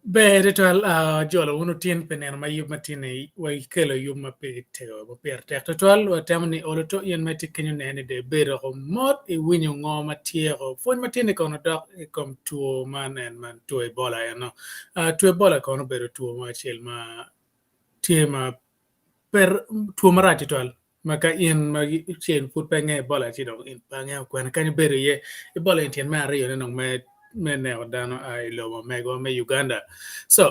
Ber tutwal jolo wun otin pi nino ma yub ma tye-ni wakelo yub ma pigi tego ma pire tek tutwal watemo ni olo to in ma itye kenyo nen ni dong ibedo woko mot iwinyo ngo ma tye woko pwony ma tye-ni kono dok i kom two man en man two Ebola eno two Ebola kono obedo two mo acel ma tye ma pe two marac tutwal ma ka in ma ceng pud pe ingeyo Ebola ci dong in pe angeyo kwene kany ibedo iye. Ebola en tyen me aryone dong me me neko dano a i lobo megwa me Uganda. So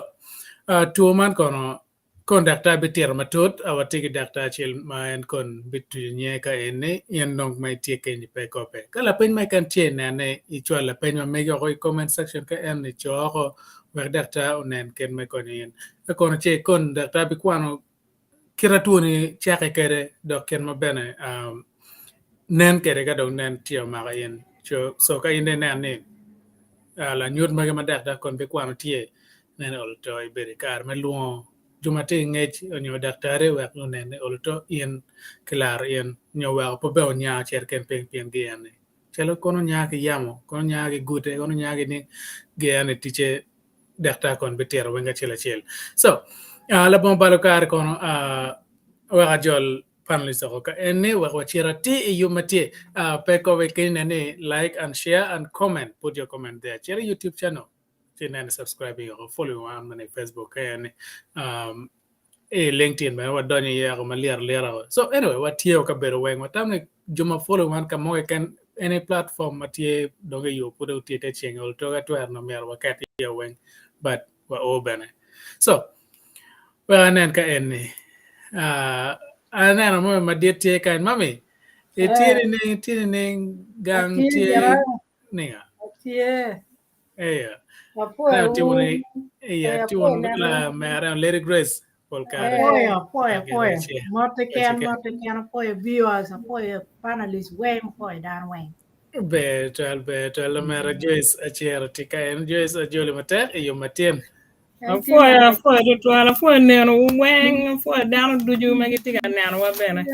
two man kono kon daktar bitito matut watye ki daktar acel ma en kon bituco nyinge ka en-ni in dong ma itye kenyi pe ikope. Ka lapeny mo keken tye inene icwal lapeny ma megi woko i comment section ka en ico woko wek daktar onen kit me konyo in. Ka kono ce kon daktar bikwano Kit ma twoni cake kwede dok kit ma bene nen kwede ka dong nen tye omako in co ka in dong ineno ni lanyut magi ma daktar kong bikwano tye nen ni olo to ibedo i kare me lwongo jo ma tye ki ngec nyo daktari wek gunen ni olo to in kilaro in nyo weko pe bene onya ocito kene piny pien gien ni calo kono onya ki yamo kono onya ki gute kono onya ki ni gien ni ticce daktar kono bitito weng acel acel. So, uh, labongo balo kare kono uh, wek ajol panelist oko ka en ni wek wacit atir i yub ma tye. Uh, pe kobe kiny nen ni like and share and comment. Put your comment there. Cit i YouTube channel. Ci nen subscribe i oko. Follow wan mana i Facebook ka en ni. Um, i LinkedIn bene wadonyo iye oko malyet alyeta oko. So anyway, watye kabedo weng. Watamo ni jo ma follow wan ka mo keken any platform ma tye dong i yo pud tye te ceng ol toka twero no myero waket iye weng but wa o bene. So wek anen ka en-ni. Uh, aneno mami madit tye kany. Mami, itye nining? Itye nining? Gang tye ninga? Atye. Eya. Apwoyo Atye wu. wunu eya, Eh, atye apwoyo wunu neno. la mere Lady Grace pol kare. Apwoyo, apwoyo, Ageno apwoyo. ce. Mot keken, Cike. mot keken, apwoyo viewers, apwoyo panelists weng, apwoyo dano weng. Ber twal, ber twal. Lamera Joyce Acero tye ka en. Joyce ajoli matek i yo matin. Apwoyo, apwoyo tutwal, apwoyo nenowu weng, apwoyo dano ducu ma gitye ka nenowa bene.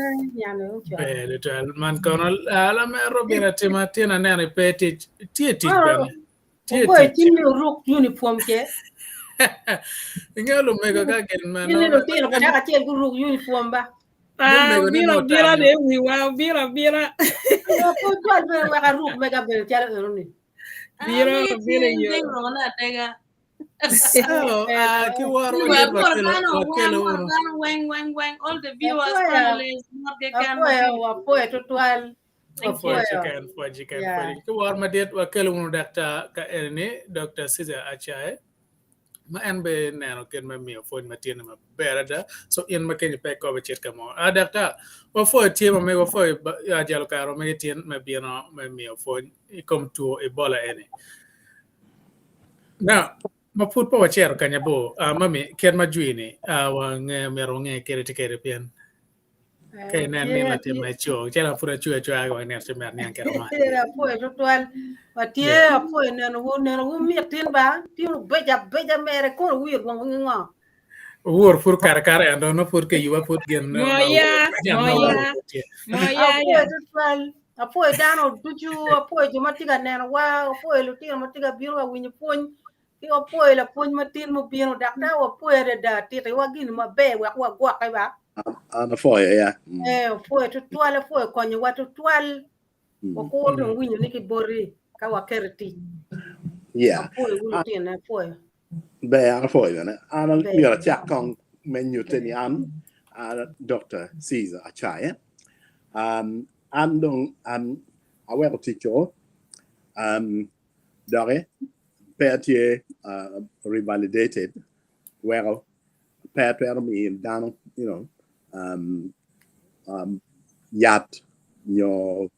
Ber tutwal. Man kono ah, lamera Robin atima tin aneno i pe tic. Tye tic bene. Tye Apwoyo tic. tin ni oruk uniform ce. Ingeyo lumego ka gin ma Tin ni nongo lutino ka dako acel guruk uniform ba. Ah, Lumego ni obino nongo abina tam de wiwa, obino abina. Pe ocwal bene wek aruk mega bene calo enoni. Bino, bino i yo. So, ah, ki woro madit wakelo wakelo wunu. Apwoyo, apwoyo tutwal. Pwoc Apwoyo. keken, pwoc keken, Yeah. pwoc. Ki woro madit wakelo wunu daktar ka eni Dr. Caesar Acae ma en be neno kit me miyo pwony ma tye ni maber ada. So in ma kenyo pe ikobo icit ka mo. Ah, daktar, wapwoyo tye ma mego wapwoyo ba- ah, jalo kare ma megi tin me bino me miyo pwony i kom two Ebola eni. Now, ma pud pe wacito kanya bor, ah, mami, kit ma jwi-ni, ah, wange myero wange kede tye kede pien ka inen ni latin ma ico, calo an pud acwe acweya wa nino ci myero niang kede man. Apwoyo tutwal. Watye apwoyo nenowu, nenowu mit tin ba, tin wubeco abeca mere kono wir dwong ki ngo. Owor pud kare kare en dong nongo pud kiyuba pud gin ma Moya, jam ma moya, owor pud tye. moya Apwoyo ya. tutwal. Apwoyo dano ducu, apwoyo jo ma tye ka nenowa, apwoyo lutino ma tye ka bino ka winyo pwony, ki wapwoyo lapwony matin mubino, daktar wapwoyo adada, titiwa gin maber wek wagwokke ba. An apwoyo ya. Mm. Eh, apwoyo tutwal, apwoyo konyowa tutwal. Mm. Wakur dong winyo ni ki boti ka waketo i tic. Yeah. Apwoyo wu lutino, apwoyo. Ber, an apwoyo bene. An Ber. myero acak kong me nyutte ni an an Dr. Caesar Acaye. Um, an dong an aweko ticco um, doki pe atye uh, revalidated weko pe atwero miyo dano you know, um, um, yat nyo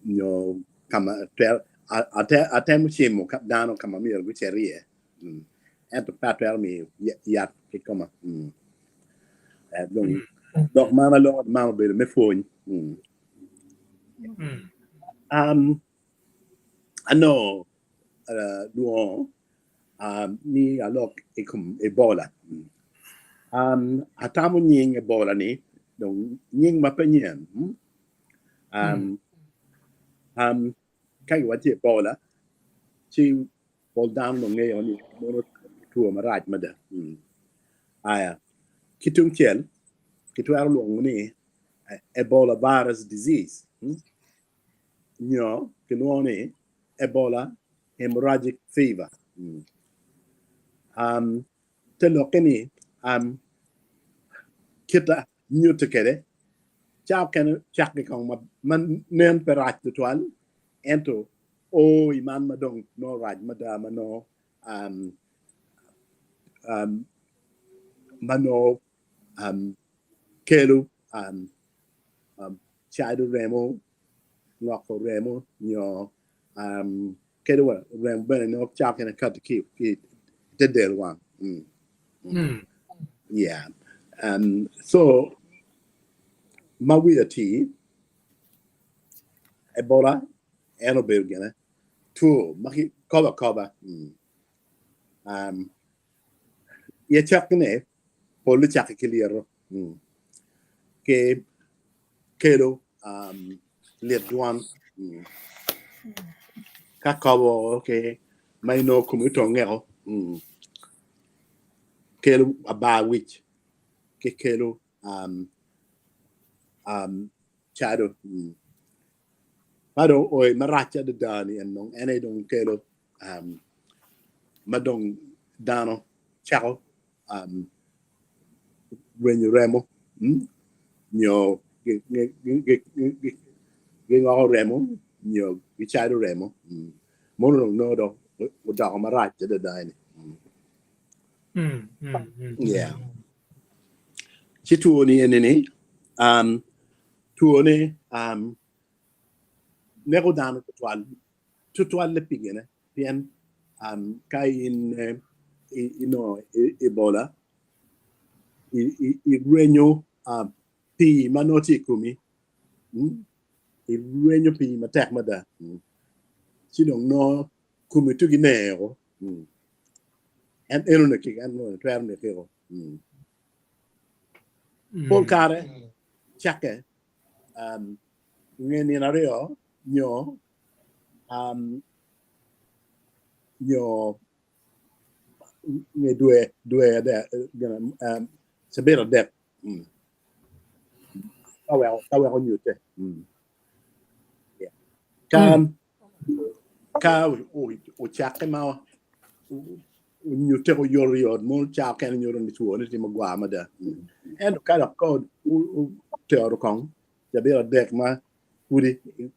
nyo kama twero. Atemo cimo dano ka ma myero gucit iye, ento pe atwero miyo yat kikoma. Dong lok man aloko man obedo me pwony. Anongo lwongo ni alok i kom Ebola. Atamo nying Ebola ni dong nying ma pe nyen. Ka giwaco Ebola ci pol dano dong ngeyo ni mono two marac mada. Aya, ki tungcel kitwero lwongo ni Ebola virus disease nyo kilwongo ni Ebola hemorrhagic fever. Te lokke ni kit nyutte kwede, ca okene cakke kong ma nen pe rac tutwal, ento o i man ma dong nongo rac mada ma nongo ma nongo kelo cado remo, ngoko remo nyo kadi wa remo bene nongo ca okene kati ki i te del wang. Yeah. So ma wiye atir, Ebola en obedo gine two ma kikobo akoba. I acakkine pol ocakke ki lyeto ki kelo lit dwan ka kobo ki ma inongo komi otongeo kelo abar wic ki kelo cado ma dong oyo marac adada ni en dong en aye dong kelo ma dong dano cako rwenyo remo nyo gingoko remo nyo gicado remo mono dong nongo dong odoko marac adada eni. Yeah. Ci two ni eni ni two ni neko dano tutwal tutwalle pi gine pien ka in inongo Ebola irwenyo pii ma nongo tye i komi, irwenyo pii matek mada ci dong nongo komi tugi neko en enoni keken twero nekeo. Pol kare cakke nge nino aryo nyo nyo nge dwe dwe adek cabit adek ka weko ka weko nyute ka ka ocakke ma onyute oyotoyot mono ca okene nyuto ni twone tye magwar mada ento ka dok ka otero kong cabit adek ma pudi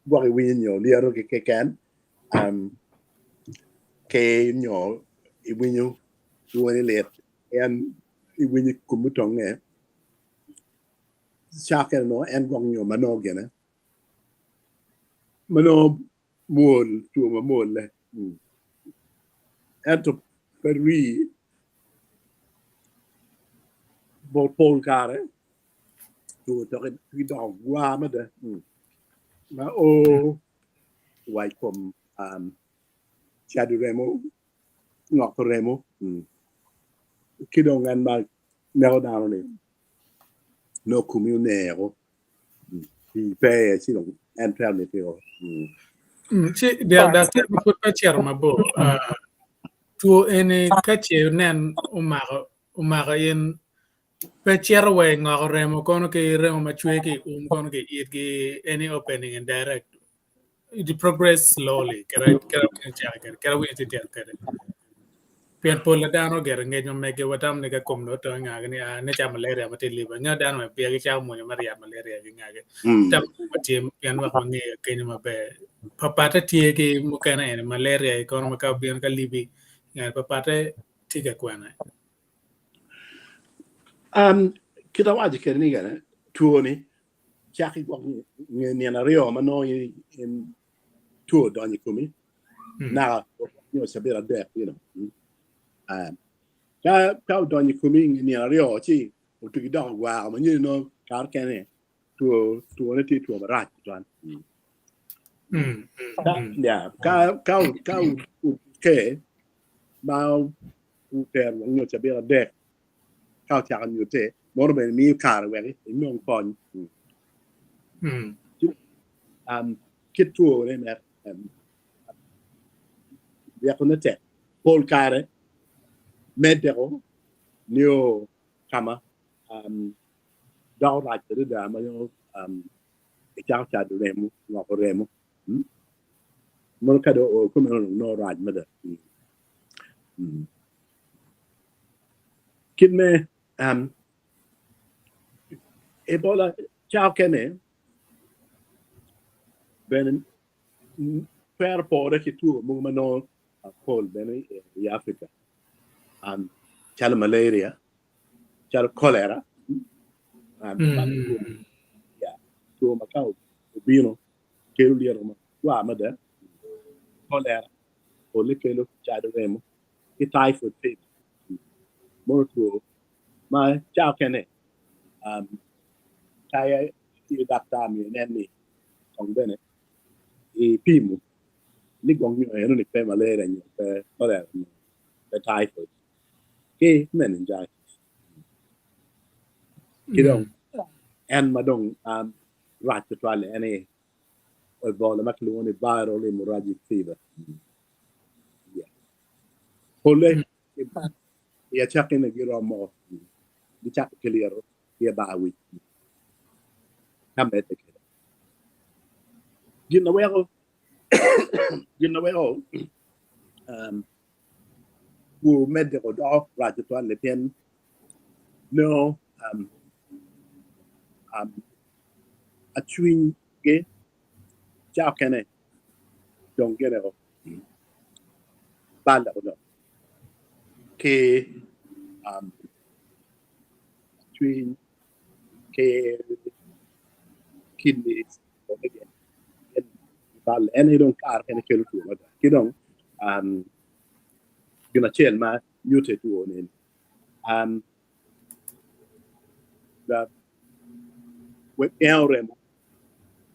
gwok iwinyo nyo lyeto keken ki nyo iwinyo dwoni lit en iwinyo komi otonge ca kene nongo en gwok nyo ma nongo gine ma nongo mwol two ma mwolle ento pe rii pol kare two doki doko gwar mada ma o wa i kom cado remo, ngoko remo ki dong en ma neko dano-ni nongo komi oneko pii pe iye ci dong en twero nitiko. Ci daktar ma pud pe ocito mabor, two eni ka ce onen omako in Pe cito wa i ngoko remo kono ki remo ma cwer ki i um kono ki i itgi any opening and direct it progress slowly kit kit awinyo tye tito kwede pien pol pa dano ogero ngec ma mege watamo ni ka kom dong oto ingagi ni aa ne ca malaria ma tye liba inge dano ma peya gicako mwonyo mere yat malaria ki ngagi tam ma tye pien wek wange kenyo maber papatte tye ki mukene eni malaria kono ma ka obino ka libi ngat papatte tye ka kwene. Um, kit awaco kwede ni gene, two-ni cako i gwok nge nino aryo ma nongo in two odonyo i komi. Naka nyo cabit adek, you know. Ka ka odonyo i komi i nge nino aryo ci otugi doko gwaro ma nyuto ni nongo kare kene two twone tye two marac tutwal. Ka ya ka ka ka oke ma otero wang nyo cabit adek ka ocako nyute mono bene miyo kare wek inong kony. Um, kit twone mere ryekone tek pol kare medde-o nio ka ma doko rac adada ma nongo icako cado remo, ngoko remo. Mono ka dong oo kumeno dong nongo rac mada. Kit me Ebola ca okene bene twero pore ki two mogo ma nongo pol bene i Africa calo malaria, calo cholera, two ma ka obino kelo lyeto magwar mada, cholera polle kelo cado remo ki typhoid fever mono two ma ca okene ka itye ki daktar myero inen ni kong bene ipimo ni gwok nyo eno ni pe malaria nyo pe cholera nyo pe typhoid ki meningitis ki dong en ma dong rac tutwal en aye Ebola ma kilwongo ni viral hemorrhagic fever. Polle i acakkine giromo gicako ki lyeto ki bar wic ka medde kwede. Gin ma weko gin ma weko two medde odoko rac tutwal-li pien nongo acwinygi ca okene dong gine balle dong ki cwiny ki kidneys balle en aye dong kare kene kelo two mada ki dong gin acel ma nyute two ni wek gengo remo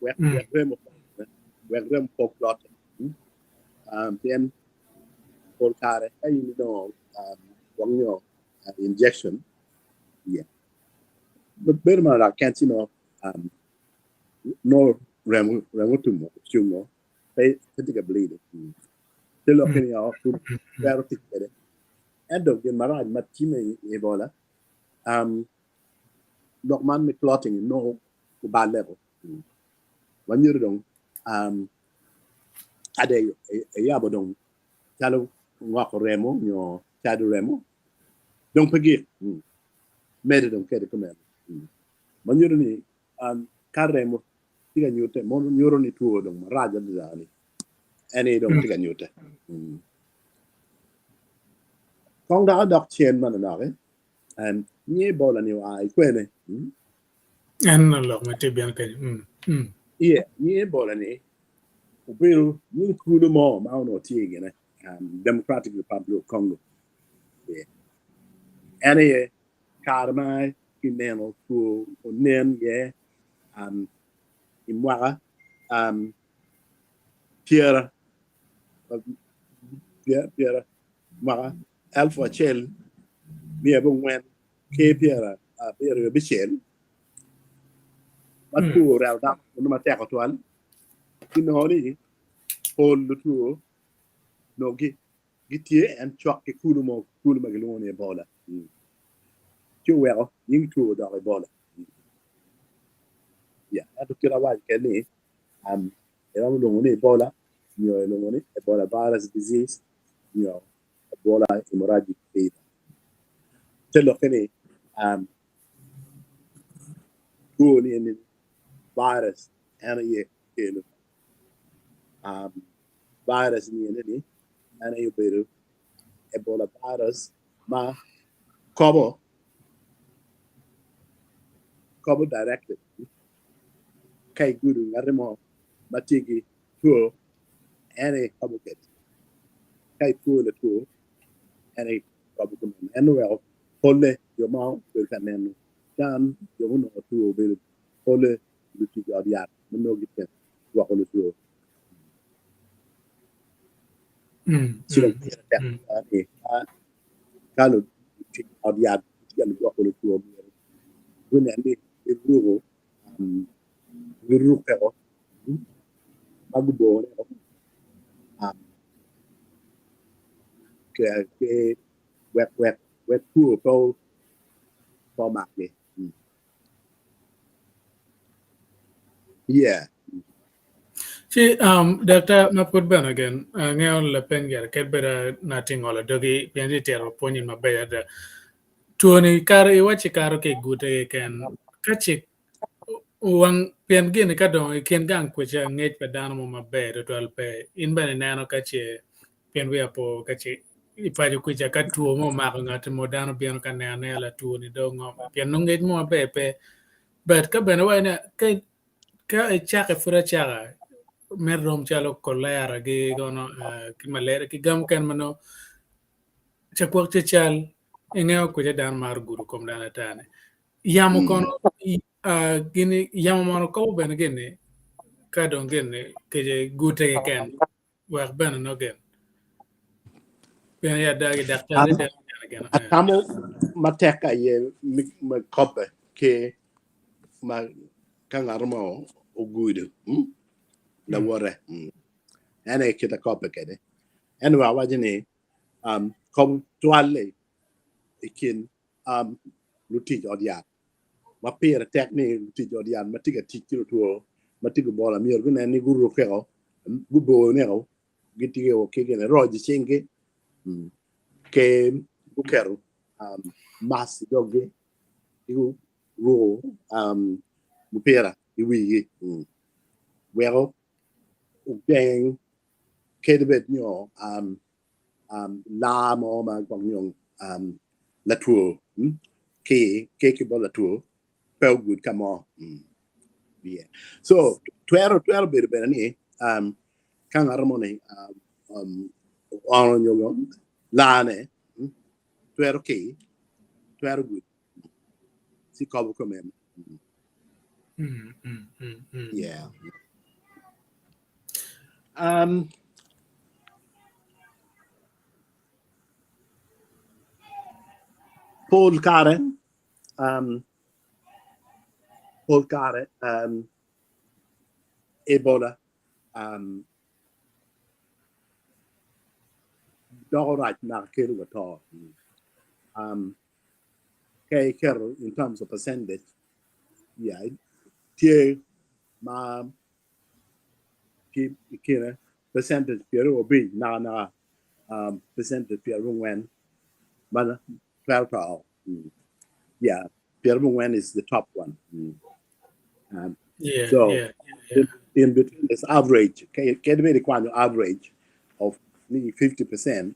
wek remo wek remo pe oklote pien pol kare ka in inongo gwok nyo injection bedo marac keken ci nongo remo otumo ocungo pe tye ka bleeding te lokke ni twero tic kwede ento gin marac ma timme i Ebola lok man me clotting nongo oballe ma nyuto dong kadi eyabo dong calo ngoko remo nyo cado remo dong pe gik medo dong kede kumeno ma nyuto ni ka remo tye ka nyute mono nyuto ni two dong marac adada ni en aye dong tye ka nyute. Kong dok adok cen manonok ni Ebola ni oa i kwene? En lok ma tye bino kenyo. Iye, ni Ebola ni obedo nying kulu mo ma onongo tye i gine Democratic Republic of Congo. En aye kare ma kineno two onen iye i mwaka pyera mwaka 1976 ma two oreko dano kunu matek tutwal kinongo ni pol lutwo onongo gitye en cok ki kulu mo kulu ma gilwongo ni Ebola ci oweko nying two odoko Ebola. Ento kit awaco kwede ni iromo lwongo ni Ebola nyo ilwongo ni Ebola virus disease nyo Ebola hemorrhagic fever. Te lokke ni two ni eni virus en aye kelo virus ni eni ni en aye obedo Ebola virus ma kobo kobo directly ka igudo ngati mo ma tye ki two en aye kobo kwede. Ka itwo latwo, en aye kobo kumeno. En oweko polle jo ma obedo ka neno can, jo ma onongo two obedo polle lutic i ot yat ma nongo gitye ka gwoko lutwo. Ci dong pire tek ni ka lutic i ot yat gitye ka gwoko lutwo myero gunen ni giruko girukke ma gubone wek wek two pe omakgi. Yeah. Ci um, daktar ma pud bene gen angeyo lapeny gire kadi bed na tye ngolo dogi pien tye tito pwonyi maber adada. Twoni kare iwacci kato ki i gute keken ka ce wang pien gini ka dong i kin gang kweca ngec pa dano mo maber tutwal pe in bene ineno ka ce pien wiya po ka ce i paco kwica ka two mo omako ngat mo dano bino ka nene latwo ni dong ngo pien nongo ngec mo maber pe but ka bene iwaco ni ka icake pud acaka me rom calo kolera gi kono ki malaria ki ga mukene ma nongo Cakwok cacal ingeyo kwede dano maro gudo kom dano ata-ni. Yamo kono gini yamo mono kobo bene gini ka dong gini kece gute keken wek bene nongo gin pien i adagi daktari deno gene gin. Atamo matek aye me kobbe ki ma ka ngat mo ogudo lawote en aye kit akobbe kwede. Ento awaco ni kobo twal-li i kin lutic ot yat ma pire tek ni lutic ot yat ma tye ka tic ki lutwo ma tye ki Ebola myero gunen ni gurukke-o, gubone-o, gitye ki gine roc i cinggi ki guketo mask i doggi ki guruko mupira i wigi weko ogeng kadi bed nyo laa mo ma gwok nyo latwo ki ki bot latwo pe ogud ka mo. So twero twero bedo bene ni ka ngat mo ni oono nyo laane twero ki twero gudo ci kobo kumeno. Yeah. Pol kare, pol kare Ebola doko rac naka kelo wa to. Ka iketo in terms of percentage, yeah, tye ma ki i kine percentage 25 naka naka percentage 40 ma twero to. Yeah, 40 is the top one. So in between this average, kadi bed ikwanyo average of 50%,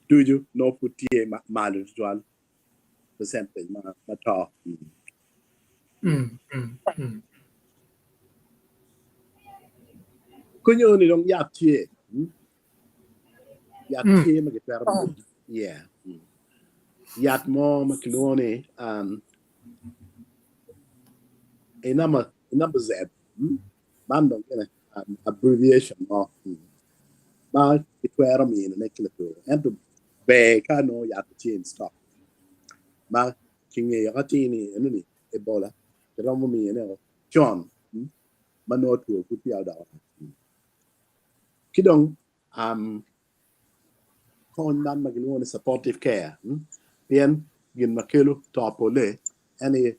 ducu nongo pud tye malo tutwal percentage ma to. Kunyo ni dong yat tye, yat tye ma kitwero miyo, yeah, yat mo ma kilwongo ni Inamazeb, man dong gine abbreviation mo ma kitwero miyone ki latwo ento ber ka nongo yat tye in stock ma kingeyo atir ni enoni Ebola kiromo miyone con ma nongo two pud peya odoko rac. Ki dong kony man ma kilwongo ni supportive care pien gin ma kelo to pole en aye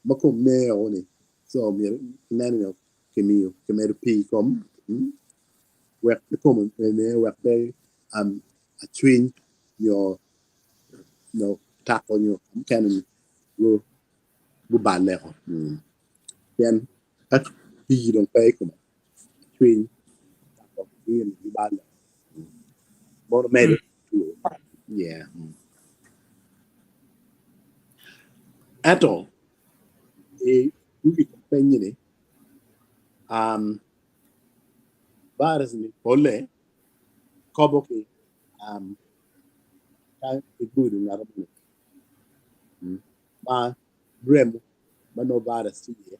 ma kom neo ni so myero inen ni kimiyo kimedo pii i kom wek pe kome ner wek pe acwiny nyo tako nyo mukene ni gubale o pien ka pii dong pe i kome cwiny tako gin gibale mono medo two yeah. Ento i dugi penyi ni virus ni pole. Kobo ki um, ka igudo ngat moni ma remo ma nongo virus tye iye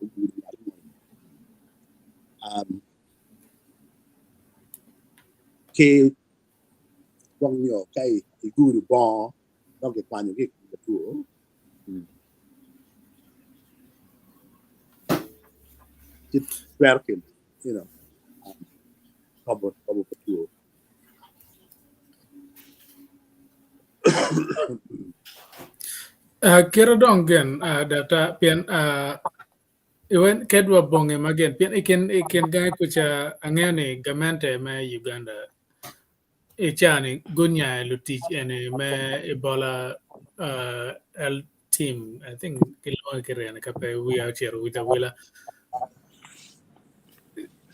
ogudo ngat moni. Um, ki gwok nyo ka igudo bongo dok kikwanyo ki i kom latwo. Ci twero kelo you know, kobo kobo pa two. Uh, kite dong gen uh, daktar pien uh, iwen kedwa bonge ma gen pien i kin i kin gangi kuca angeyo ni gamente me Uganda I caa-ni gunyayo lutic eni me Ebola Health Team, I think gilwonge ki ryene ka pe wiya ocito wic awila.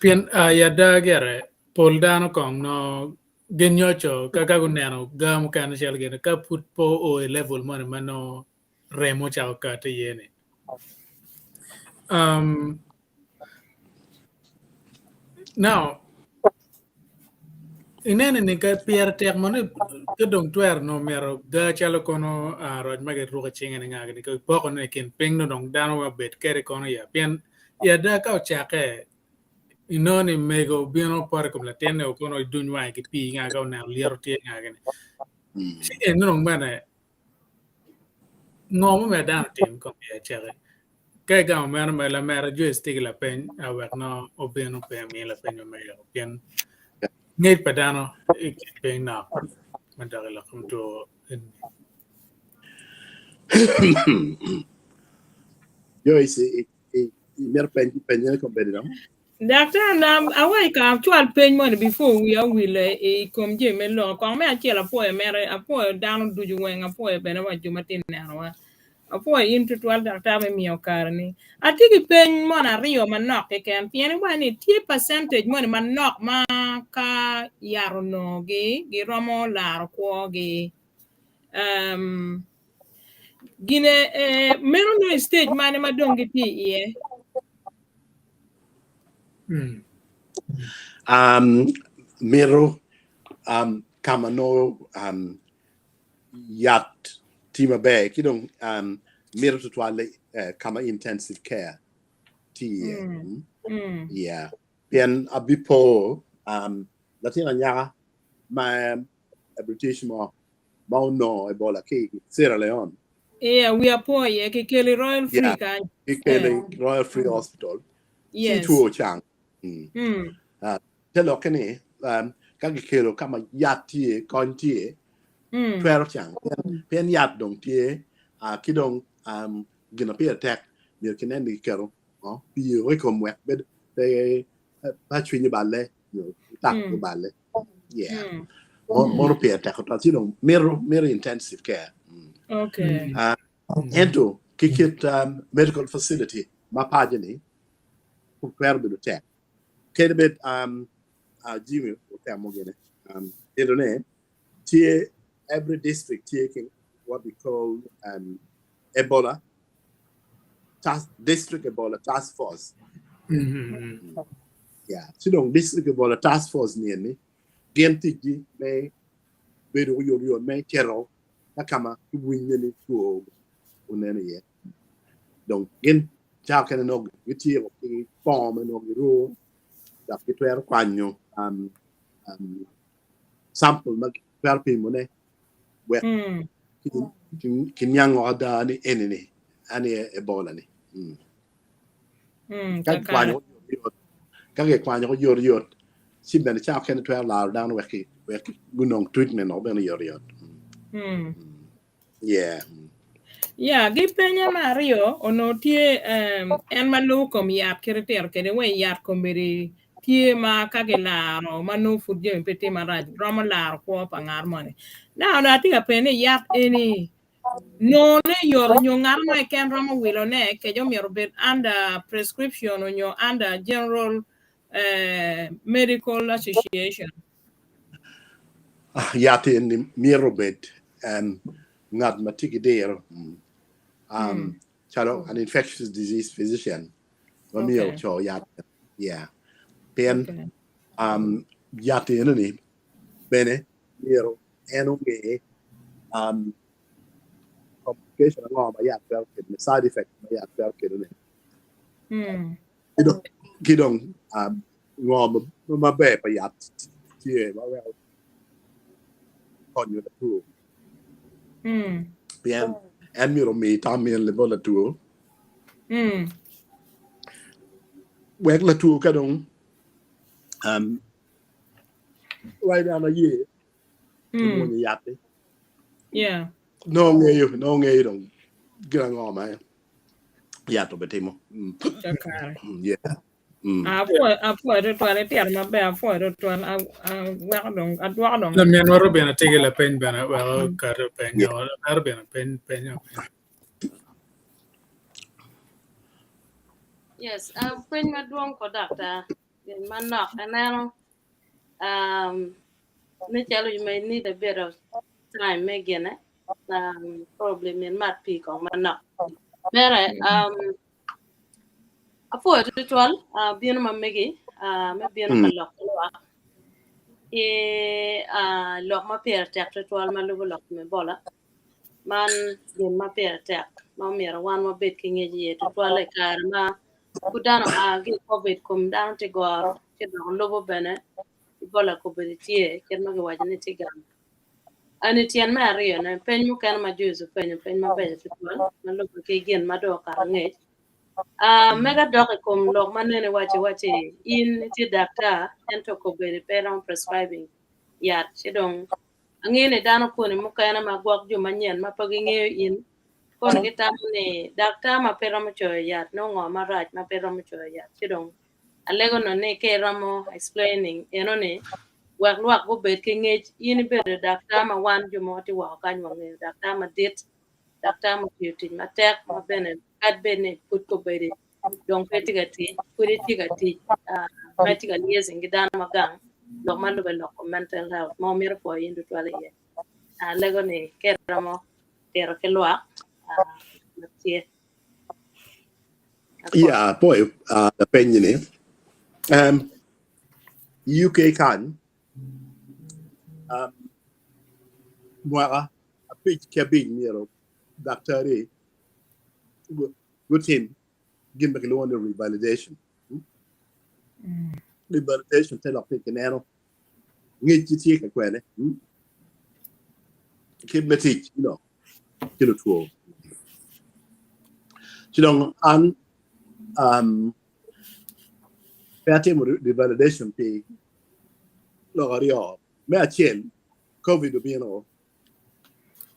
Pien i ada gire pol dano kong nongo ginyoco ka ka guneno ga mukene calo gin ka pud pe oo i level moni ma nongo remo ocako kati iye-ni. Now, ineno ni ka pire tek mono ka dong twero nongo myero ga calo kono roc ma giruko i cinge ni nga gini kipoko ne i kin piny nongo dong dano weng obed kede kono ya pien i ada ka ocakke inongo ni mego obino poto i kom latinne o kono iduny wange ki pii nga ka oneno lyeto tye nga gini ci eno dong bene Ngo mumiyo dano otim kom iye acaki? Ka igamo meno mere lamera Joyce tye ki lapeny wek nongo obino pe omiye lapeny ma mege pien ngec pa dano i kin piny nok madok i lok kom two eni. Joyce, imito peny penye kombeddi dong? Daktar nam awaci ka acwal peny moni before wiya owil i kom jami me lok. Kong me acel apwoyo mere, apwoyo dano ducu weng, apwoyo bene wa jo ma tye nenowa. Apwoyo in tutwal daktar me miyo kare ni. Atye ki peny moni aryo manok keken pien iwaco ni tye percentage moni manok ma ka yat onongogi giromo laro kwogi. Um, gine eh, meno nongo i stage mane ma dong gitye iye? Um, mito um, ka ma nongo um, yat tye maber ki dong um, mito tutwalle eh, ka ma intensive care tye iye. Mm. Mm. Yeah. Pien abipo um, latin anyaka ma a British mo ma onongo Ebola ki i Sierra Leone. Yeah, wiya po iye kikelo i Royal Free Yeah, kany. kikelo Eh, i Royal Free Hospital ci yes. two ocang. Mm. Mm. Ah, te lokke ni um, ka kikelo ka ma yat tye, kony tye, Mm. twero cang. Pien, pien yat dong tye, ah, ki dong um, gin ma pire tek myero kinen ni kiketo oh, pii i kom wek bed pe pe cwinye balle nyo tak Mm. oballe. Yeah. Mm. Mono pire tek otwal ci dong mito mito intensive care. Mm. Okay. Uh, ento ki kit um, medical facility ma paco ni twero bedo tek. Kadi bed um, uh, Jimmy otemo gine. Um, ento ne tye every district tye ki what we call um, Ebola task, district Ebola task force. Mm-hmm. Yeah. Ci dong district Ebola task force ni eni gin ticgi me bedo oyotoyot me cito ka ka ma kiwinyo ni two onen iye. Dong gin cawa kene nongo gitye ki bongo ma nongo giruko dok gitwero kwanyo um, um, sample ma gitwero pimone wek Mm. kiniango ada ni eni ni ani Ebola ni. Mm. Mm, Ka kakare. kikwanyo oyotoyot, ka kikwanyo oyotoyot, ci bene cawa kene twero laro dano wek ki- wek gunong treatment o bene oyotoyot. Mm. Yeah. Ya, gipenya me aryo onongo tye em, en ma lubo kom yat kite tiro kwede wa i yat kombeddi tye ma ka gilaro ma nongo pud jami pe tye marac romo laro kwo pa ngat moni. Now onongo atye ka penyo ni yat eni nongone yot onyo ngat mo keken romo wilone kece omyero obed under prescription onyo under general eh, medical association. Ah, Yat eni myero obed um, ngat ma tye ki diro mm. um, Mm. calo an infectious disease physician ma myero Okay. oco yat yeah. Pien Okay. um, yat eni ni. bene myero en onge um, complication ango ma yat twero kelone, side effect ma yat twero kelone. Ki dong um, ngo maber pa yat tye ma weko konyo latwo. Pien en myero omi tam en bot latwo. Wek latwo ka dong um, right an aye omwonyo yat-ti. Yeah. Nongo ngeyo, nongo ngeyo dong gin ango ma yat obitimo. Kakare. Yeah. Apwoyo, apwoyo tutwal, itito maber, apwoyo tutwal. Aweko dong, adwoko dong. Laminwa Robin atye ki lapeny bene wek oket openyo. Robin peny penyo. Yes, peny madwong ko daktar. Gin manok aneno um, ni calo you may need a bit of time me gine. Probably min mat pii kong manok. Mere, apwoyo tutwal bino ma megi me bino ka lok ki lwak ki lok ma pire tek tutwal ma lubo lok me Ebola. Man gin ma pire tek ma omyero wan wabed ki ngec iye tutwal i kare ma pud dano oa ki i COVID kom dano tye goro ci dok lubo bene Ebola kobedo tye kit ma kiwaco ni tye gang. Eni tyen me aryone, peny mukene ma Joyce openyo peny mabeco tutwal ma lubbe ki gin ma dong okato angec. Mega dok i kom lok ma nene iwaco iwacci in itye daktar ento kobedo pe iromo prescribing yat ci dong angeyo ni dano koni mukene ma gwok jo manyen ma pe gingeyo in kono gitamo ni daktar ma pe romo coyo yat nongo ngo marac ma pe romo coyo yat ci dong alego no ni ka iromo explaining eno ni wek lwak gubed ki ngec in ibedo daktar ma wan jo ma watye woko kany wangeyo daktar madit daktar mutiyo tic matek ma bene kadi bed ni pud kobedi dong pe tye ka tic pud itye ka tic ma itye ka liaising ki dano ma gang lok ma lube lok kom mental health ma wamito pwoyo in tutwal iye. Alego ni ka iromo tito ki lwak ma tye. Yeah, apoyo lapeny ni. I UK kany, mwaka abic ki abic myero daktari gutim gin ma kilwongo ni revalidation. Revalidation te lok ni kineno ngec tye ka kwene kit me tic you know, ki lutwo. Ci dong an um, pe atimo revalidation pi lok aryo. Me acel, COVID obino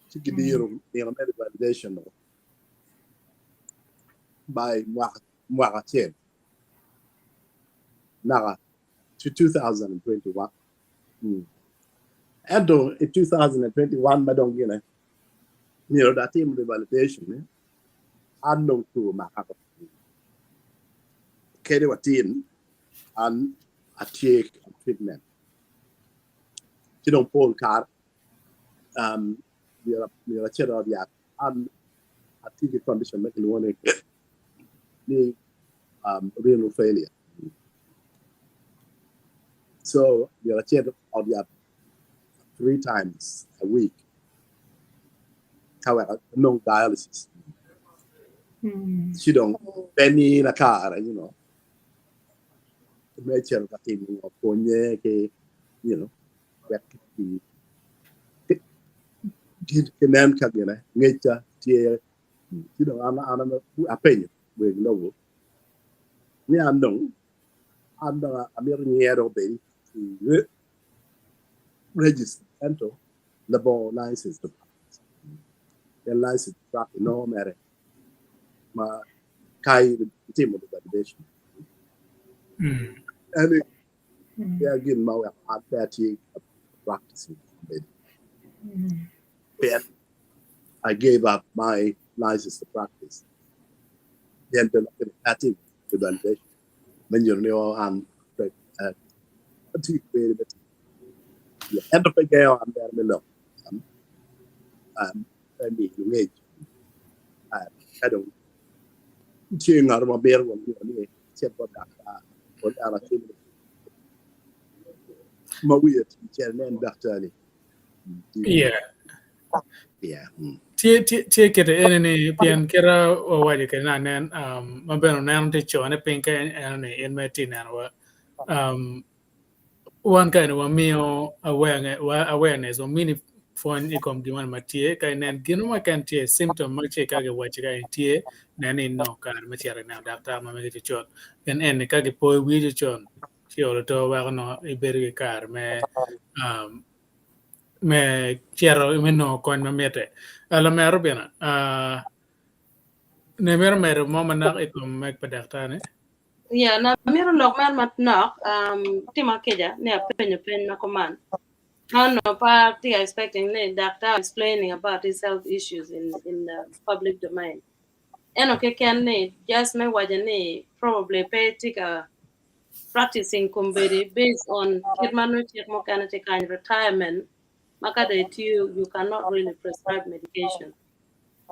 ci gidiro nino me revalidation by mwaka mwaka acel naka to 2021. Mm. Ento i 2021 ma dong gine myero dong atim revalidation ni an dong two omaka ko. Kadi wa tin an atye i treatment. Ci dong pol kare um, myero myero acit i ot yat an atye ki condition ma kilwongo ni ni um, renal failure. So myero acit ot yat 3 times a week ka wek anong dialysis. Ci dong pe nina kare, you know, me cito ka timo pwonye ki, you know, wek ki kinen ka gine ngecca tye. Ci dong an an apenyo weg lobo ni an dong an dong amito nyero obed i register ento labongo license to practice. Pien license to practice nongo mere ma ka itimo validation. Eni pe gin ma weko an pe atye ka practicing kombeddi. Pien I gave up my license to practice. Pien pe pe atimo validation me nyuto ni oh, an pe atye ki bedo me tic. Yeah, ento pe gengo an bene me lok me miyo ngec. Ka dong tye ngat ma mito wa myero ni ecit bot daktar bot an atimo. Ma wiye tye nen daktar ni. Yeah. Yeah. Tye tye tye kite eni ni pien kita wawaco kede ni anen um, ma bene oneno tye cone piny ka eno ni in ma itye neno wa um, wan ka eni wamiyo awareness, awareness wamini pwony i kom gin moni ma tye ka inen gin mo keken tye symptom ma ce ka giwaci ka en tye nen ni inongo kare me cito ineno daktar ma megi cucut pien eni ka gipoyo wiyi cucut ci olo to weko nongo ibedo ki kare me um, me cito me nongo kony ma mitte. Uh, lamero bina uh, ne mito medo mo manok i kom meg pa daktar ni? Yeah, na mito lok man manok, um, tima kica ni apenyo peny ma kuman. Man no pa tye expecting ni daktar explaining about his health issues in the public domain. Eno keken ni just me waco ni probably pe tye ka practicing kombeddi based on kit ma nongo cik mukene tye kany retirement ma ka dong itiyo you cannot really prescribe medication.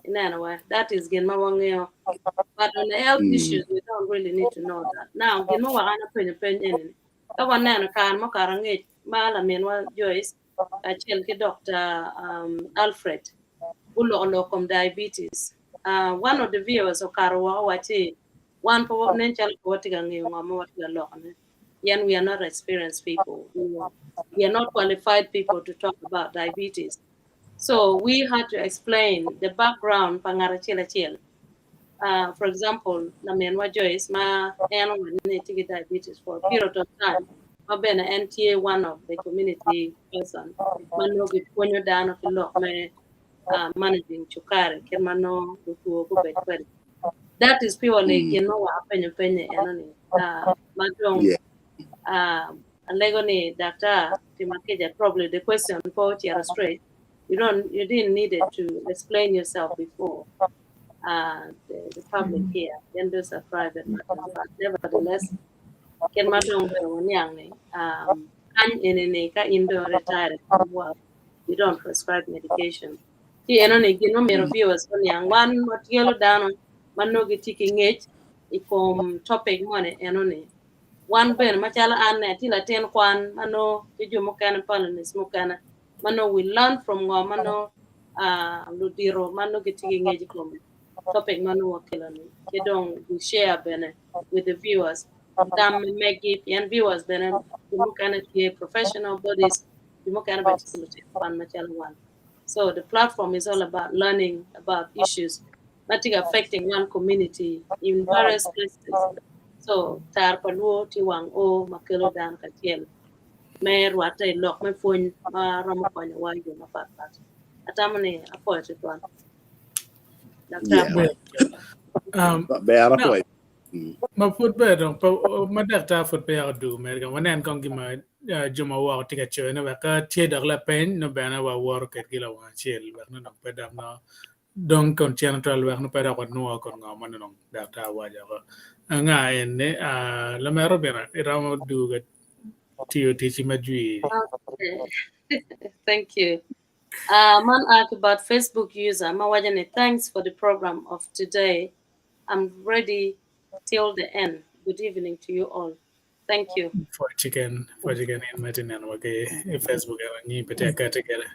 Ineno wa that is gin ma wangeyo. But on the health issues we don't really need to know that. Now gin ma waka an apenyo peny eni ni ka waneno kare mukato angec ma laminwa Joyce kacel ki Dr. Alfred guloko lok kom diabetes. One of the viewers okato woko wacci wan pe nen calo pe watye ka ngeyo ngo ma watye ka lokone pien we are not experienced people. We are not qualified people to talk about diabetes. So we had to explain the background pa ngat acel acel. For example, laminwa Joyce ma en owaco ni tye ki diabetes for a period of time ma bene en tye one of the community person ma nongo gipwonyo dano ki lok me managing cukari kit ma nongo lutwo gubed kwede. That is purely gin ma wa apenyo penye eno ni ma dong alego ni daktar tima kica probably the question pe ocito straight you don't you didn't need it to explain yourself before the public here then those are private matters but nevertheless kit ma dong bene waniang ni kany eni ni ka in dong retired from work you don't prescribe medication ci eno ni gin ma myero viewers guniang wan watyelo dano ma nongo gitye ki ngec i kom topic moni eno ni wan bene macalo an ne atye latin kwan ma nongo ki jo mukene panelists mukene ma nongo we learn from ngo ma nongo ludito ma nongo gitye ki ngec i kom topic ma nongo wakelo ni ki dong we share bene with the viewers tam megi pien viewers bene jo mukene tye professional bodies jo mukene bene tye lutino kwan macalo wan. So the platform is all about learning about issues that are affecting one community in various places. So tar pa luo tye wang o ma kelo dano kacel me rwatte i lok me pwony ma romo konyowa i yo mapatpat. Atamo ni apwoyo tutwal. Daktar Yeah. Ber apwoyo. Ma pud ber dong ma daktar pud peya odugo mere kong wanen kong gin ma jo ma woko tye ka coyone wek ka tye dok lapeny nongo bene waworo kedgi lawang acel wek nongo dong pe dok nongo dong kon cen twal wek nongo pe dok wanwo kon ngo ma nongo daktar owaco oko. Anga en ni lamero bene iromo dugo tiyo ticci ma jwi. Okay. Thank you. Man a ki bot Facebook user ma waco ni thanks for the program of today. I'm ready till the end. Good evening to you all. Thank you. For chicken, for chicken in ma itye neno wa ki i Facebook eno nyi pe tye akati kede.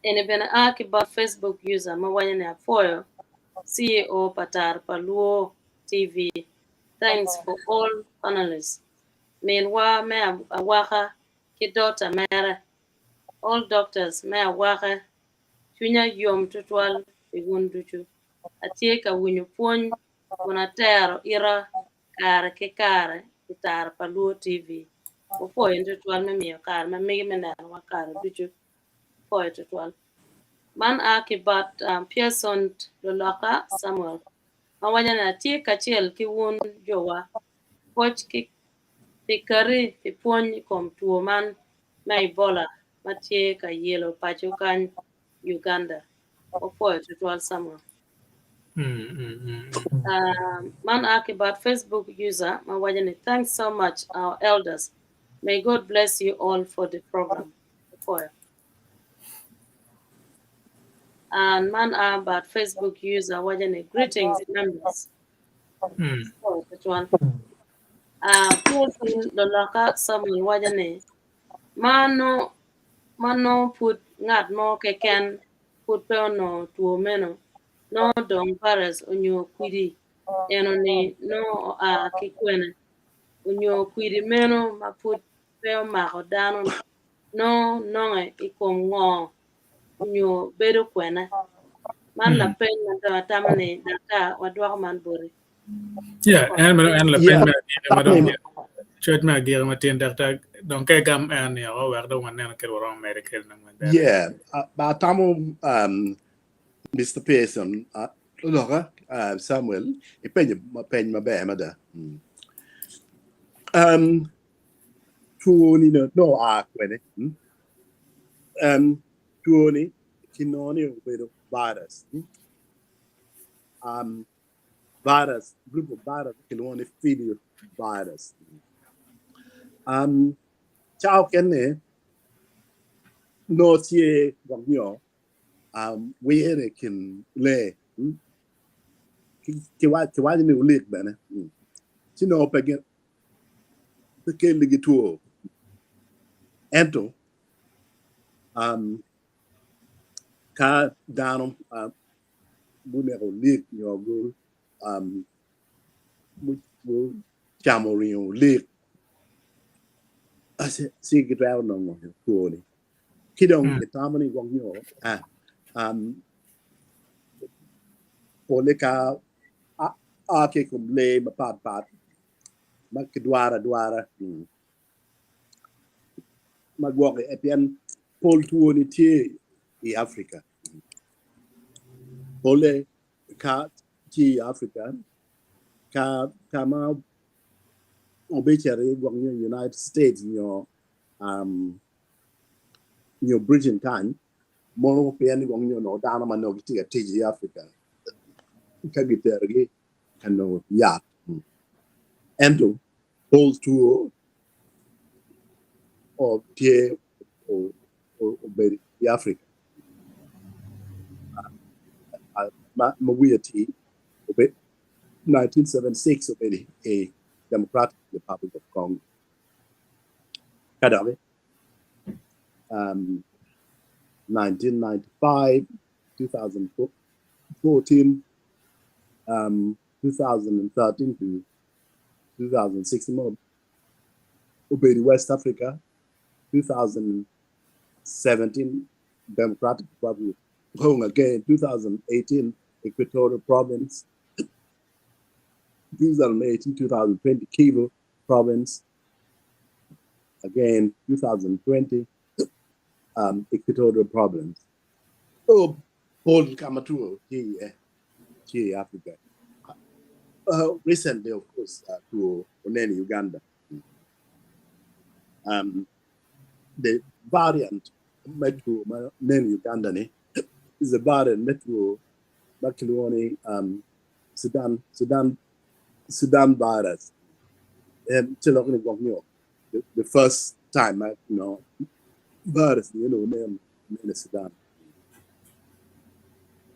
Eni bene a ki bot Facebook user ma waco ni apwoyo CEO pa Tar pa Luo TV. Thanks for all panelists. Minwa me awaka ki daughter mere. All doctors me awaka cwinya yom tutwal pi wun ducu. Atye ka winyo pwony kun atero ita kare ki kare i Tar pa Luo TV. Wapwoyo tutwal me miyo kare ma megi me nenowa kare ducu. Apwoyo tutwal. Man a ki bot Pearson Luloka Samuel ma waco ni atye kacel ki wun jowa. Pwoc ki pi kati pi pwony i kom two man me Ebola ma tye ka yelo paco kany Uganda. Wapwoyo tutwal Samuel. Man a ki bot Facebook user ma waco ni thanks so much our elders. May God bless you all for the program. Apwoyo. And man a bot Facebook user waco ni greetings members. Apwoyo tutwal. Pearson Loloka Samuel waco ni. Ma nongo pud ngat mo keken pud pe onongo two meno, nongo dong virus onyo kwidi eno-ni nongo oa ki kwene? Onyo kwidi meno ma pud pe omako dano nongo nonge i kom ngo onyo bedo kwene? Man lapeny ma dong atamo ni daktar wadwoko man boti. Yeah, en meno en lapeny me agikki ma dong coc me agikki matin daktar dong ka igam en ni oko wek dong waneno kit waromo mede kwede nong maber. Yeah, atamo Mister Pearson loka Samuel ipenyo peny maber mada. Two ni nongo oa kwene? Two ni kinongo ni obedo virus. Virus, group of virus kilwongo ni filio virus. Cawa okene nongo tye gwok nyo wire i kin lee kiwaco ni olik bene ci nongo pe keligi two ento ka dano guneko olik nyo gucamo ringo olik ci gitwero nongo two-ni. Ki dong gitamo ni gwok nyo pole ka a ki i kom lee mapatpat ma kidwaro adwara ma gwoki pien pol two-ni tye i Africa. Pole ka tye i Africa ka ka ma obicito iye gwok nyo United States nyo nyo Britain kany mono pien ni gwok nyo onongo dano ma nongo gitye ka tic i Africa ka giterogi ka nongo yat ento pol two tye obedo i Africa ma wiye atir 1976 obedo i Democratic Republic of Congo ka doki 1995, 2014, 2013 to 2016 obedo i West Africa 2017 Democratic Republic of Congo again, 2018 Equatorial Province, 2018 2020 Kivu Province, again 2020 um, Equatorial Province. Oh, pol ka ma two tye iye tye i Africa. Recently of course two onen i Uganda. Um, the variant me two ma nen i Uganda ni is a variant me two ma kilwongo ni um, Sudan, Sudan, Sudan virus. En tye lok ni gwok nyo the, the first time ma you know, virus ni onongo nen nen i Sudan.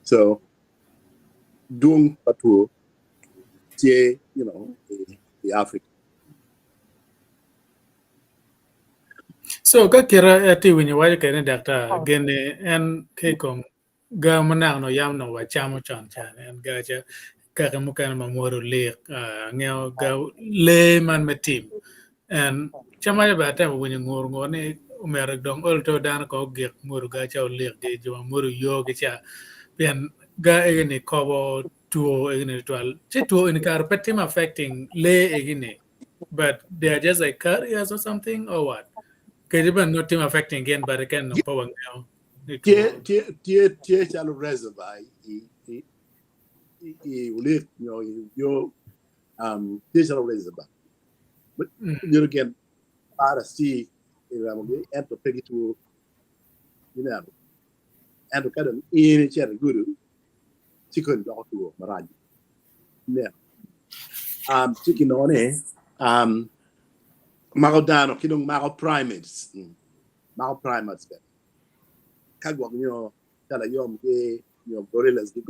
So dwong pa two tye you know, i, i Africa. So ka kite atye winyo waco kede ni daktar gene en ki i kom ga ma naka nongo yam nongo wacamo con can en ga ca kaki mukene ma mwodo olik angeyo ga lee man me tim en ca maca bene atemo winyo ngur ngur ni omyero dong olo to dano kong ogik mwodo ga ca olik gi jo ma mwodo yoo gi ca pien ga egi ni kobo two egi ni tutwal ci two eni kare pe timo affecting lee egi ni but they are just like carriers or something or what kadi bene nongo timo affecting gin but eken nongo pe wangeyo ni two Tye tye tye tye calo reservoir i i i i olik nyo i yo um, tye calo reservoir But nyuto gin virus tye i remogi ento pe gitwo ineno ento ka dong in icito igudo ci koni doko two marac ineno um, ci kinongo ni um, mako dano ki dong mako primates mako primates bene ka gwok nyo calo ayom ki nyo gorillas gi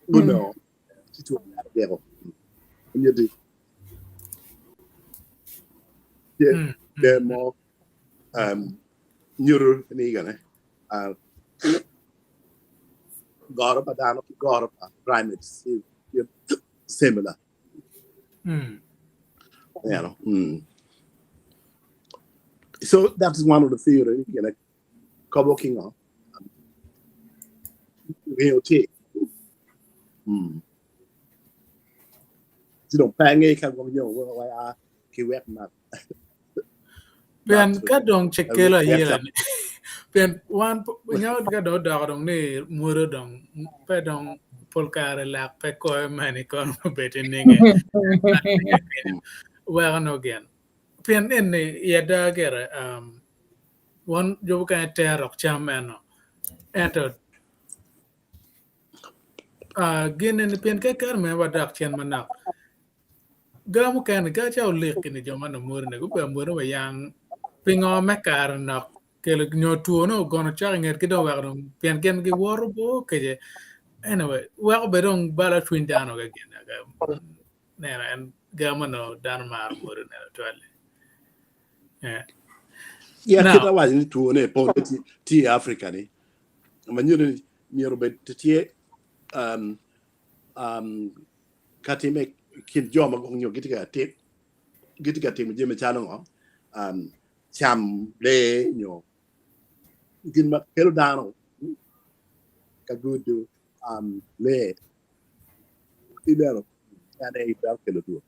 gunongo ci two nyalo giko nyutti tye ber mo. Um, nyuto ni gane uh, goro pa dano ki goro pa primates similar. You know. So that is one of the theory, you know, kobo ki ngo. Ringo tye. Ci dong pe ange ka gwok nyo wa a ki wek ma Pien ka dong ce kelo ayela ni pien wan nyo ka dong odoko dong ni mwodo dong pe dong pol kare lak pe koyo mani kono obed ininge weko nongo gin pien eni i ada gire um, wan jo mukene tero dok cam eno ento uh, gin eni pien ka kare me wadok cen manok Ga mukene ga ca olik ni jo ma nongo mwodi ni gubedo mwodi wa yang pingo me kare nok kelo nyo two nongo ogono cok i ngetgi dong oweko dong pien gin giwoto bor kece anyway weko bene dong balo cwiny dano ka gin neno en ga ma onongo dano maro mwodi neno twal-li. Yeah. Yeah, Now, kit awaco ni twone pole tye i Africa ni ma nyuto ni myero obed tye um, um, ka time i kin jo ma gwok nyo gitye ka tim gitye ka timo jami calo ngo um, cam lee nyo gin ma kelo dano ka gudo um, lee ineno en aye twero kelo two.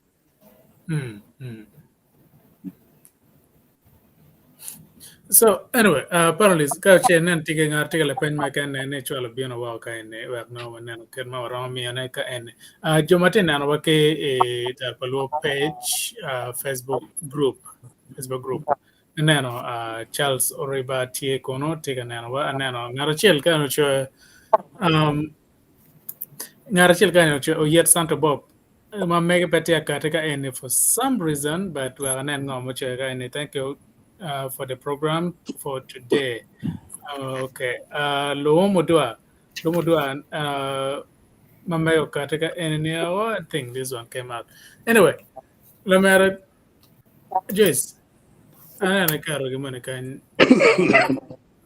So anyway, apparently ka ce nen tye ki ngat tye ka lapeny ma kene ni cwalo bino woko ka eni wek nongo waneno kit ma waromo miyone ka eni. Jo ma tye neno wa ki i Tar pa Luo page, Facebook group, Facebook group. Aneno Charles Oriba tye kunu tye ka neno wa aneno ngat acel ka en ocoyo um, ngat acel ka en ocoyo Oyet Santo Bob ma mege pe tye akati ka eni for some reason but wek anen ngo mucoyo ka eni thank you for the program for today okay Luwum Odwa Luwum Odwa ma mege okati ka eni ni oh, I think this one came out anyway lamera Joyce aneno iketo gimoni kany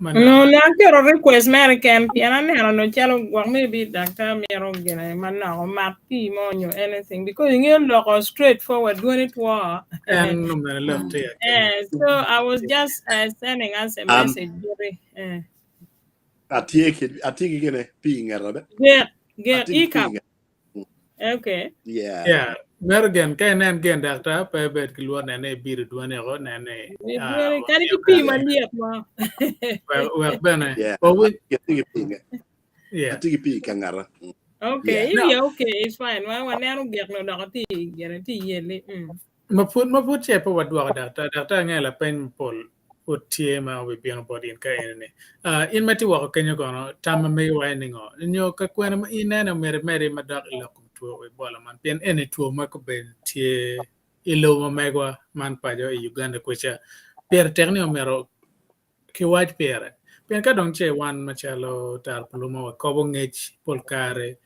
No, naketo request mere ken pien aneno no calo gwok maybe daktar mito gine manok omat pii mo nyo anything because ingeyo loko straight forward dwoni two. En omene lok tye Eh, so I was just sending us a message. Jerry. Atye ki atye ki gine pii i ngeta be. Get get Atye ki pii i e-cup. ngeta. Okay. Yeah. Yeah. Mero gen ka inen gen daktar pe ibed ki lwor nene ibido dwoni oko nene Dwoni kadi ki pii malyet mo. wek wek bene Yeah. wawinj Atye ki pii i nge- yeah. Atye ki pii ka ngeta. Okay, Yeah. if Now, you're okay, it's fine. Wa waneno gik no doko tye gine tye yeli. Ma pud ma pud ce pe wadwoko daktar, daktar ange lapeny mapol pud tye ma obibino bot in ka eni ni. In ma itye woko kenyo kono tam ma megi waco ni ngo? Nyo ka kwene ma in ineno myero imedi madok i lok kom two Ebola man pien eni two ma kobedo tye i lobo ma megwa man paco i Uganda kwica pire tek ni omyero kiwac pire. Pien ka dong ce wan macalo tar pa luma wakobo ngec pol kare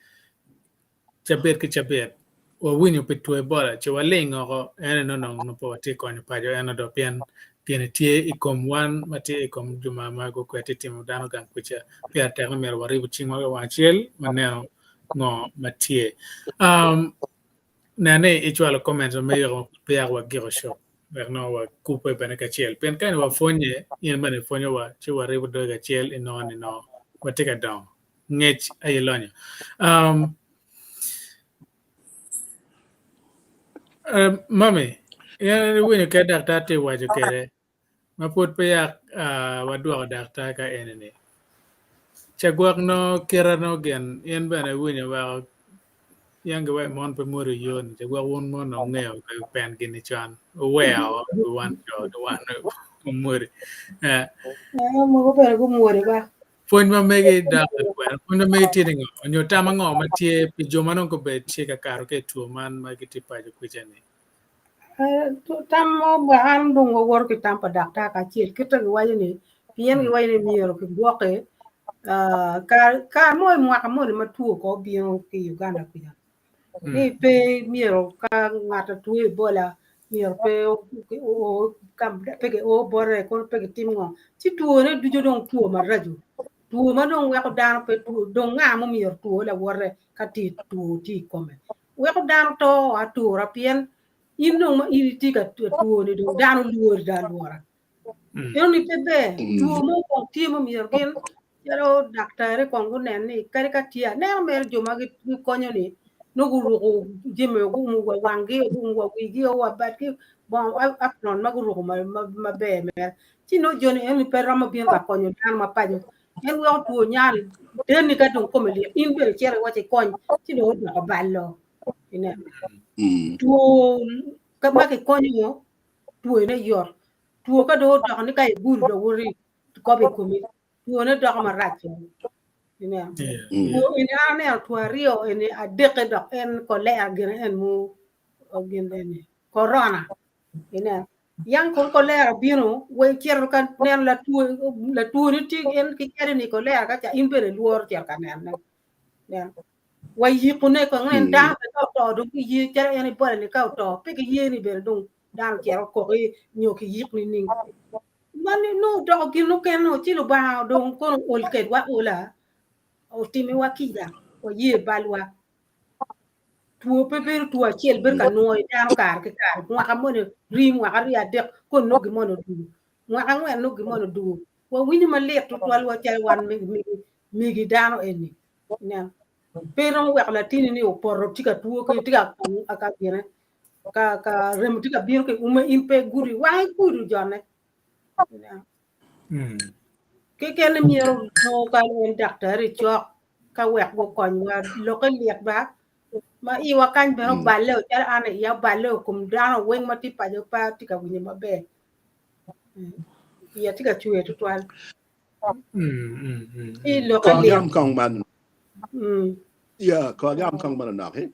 cabit ki cabit wawinyo pi two Ebola ci waling oko ene nongo nongo pe watye konyo paco eno do pien gini tye i kom wan ma tye i kom jo ma ma gukweti timo dano gang kwica pire tek ni myero waribo cingwa ki wang acel waneno ngo ma tye. Um, nen ni icwalo comments ma megi peya wagiko show wek nongo wakubbe bene kacel pien ka ni wapwonye in bene ipwonyowa ci waribo dogi kacel inongo ni nongo watye ka dongo. Ngec aye lonyo. Um, mami, in iwinyo kit daktar tye waco kwede ma pud peya uh, wadwoko daktar ka eni-ni. Ca gwok nongo kite nongo gin in bene iwinyo weko Yang giwek mon pe mwodo yo ni ca gwok wun mon dong wungeyo ka pen gini con wuweo wi wan co ni wan omwodi. Eh. Eh, mogo bene gumwodi ba. Pwony ma megi dok kwena pwony ma megi tye ni ngo nyo tam ango ma tye pi jo ma nongo kobed tye ka kato ki i two man ma gitye paco kwica ni? Eh, tam mo ba an dong wawoto ki tam pa daktar kacel kite giwaco ni pien giwaco ni myero kigwoke ah, kare kare mo i mwaka moni ma two ko obino ki i Uganda kuca ni pe myero ka ngat atwo Ebola. myero pe oo pe gio bote kono pe gitim ngo ci twone ducu dong two maraco two ma dong weko dano pe dong nga ma myero two lawote ka tye two tye i kome weko dano to atura pien in dong ma in itye ka two ni dong dano lwori dong alwora eno ni pe ber two mo kong tye ma myero gin calo daktari kong gunen ni kadi ka tye aneno mere jo ma gikonyo ni nongo guruko jami guumo wa wanggi guumo wa wigi wa badgi bongo apron ma guruko maber mere ci nongo joni eni pe romo bino ka konyo dano ma paco en weko two nyal deni ka dong kome lyet in bene icito iwaci ikony ci dong odoko balo ineno two ka ma kikonyo twone yot two ka dong odoko ni ka igudo dong woti kobo i komi twone doko marac ineno two eni an aneno two aryo eni adekke dok en kolera gine en mu gin eni korona ineno yang kong kolera obino wa icito ka neno latwo latwoni tye en ki calo ni kolera ka ca in bene ilworo cito ka nene ineno wa yikone kong en dano bene ka oto dong kiye calo en Ebola ni ka oto pe kiye ni bene dong dano ocito okoki nyo kiyik nining ma nongo odoko gin mukene ci Lubanga dong kono ool kedwa aola otimiwa kica waye balwa two pe bedo two acel bedo ka nwoyo dano kare ki kare mwaka moni rii mwaka aryo adek kono nongo gin moni odugo mwaka angwen nongo gin moni odugo wawinyo malit tutwal wa calo wan megi dano eni ineno pe romo weko latini ni opoto tye ka two tye ka ka gine ka ka remo tye ka bino ki ume in pe igudo wangi gudo jone Keken myero onongo ka en daktari cok ka wek gukonywa lokke lyet ba ma iwa kany bene oballe calo an iya oballe kom dano weng ma tye paco pe atye ka winyo maber iya tye ka cwer tutwal ci lokke Ko lyet agam kong man. Yeah, ko agam kong manok. Eh?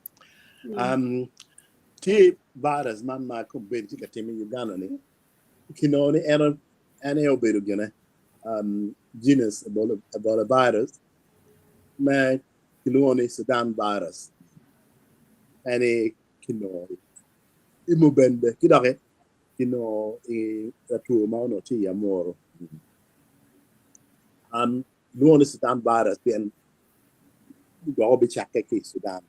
Tye virus man ma kombeddi tye ka timme i Uganda ni kinongo ni en en aye obedo gine um, genus Ebola, Ebola virus ma kilwongo ni Sudan virus en aye kinongo i Mubende ki doki kinongo i latwo ma onongo tye i Amuru. Um, kilwongo ni Sudan virus pien gwok obicakke ki i Sudan.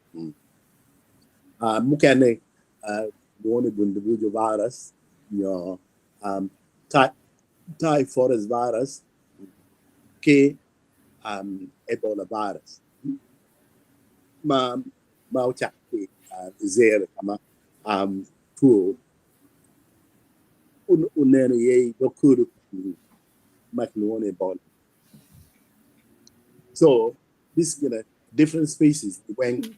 Uh, mukene uh, kilwongo ni Bundibugyo virus nyo um, Thai, Thai forest virus ki um, Ebola virus ma ma ocakke ki uh, Zaire ka ma um, two oneno iye i dog kudu ma kilwongo ni Ebola. So this you know, different species weng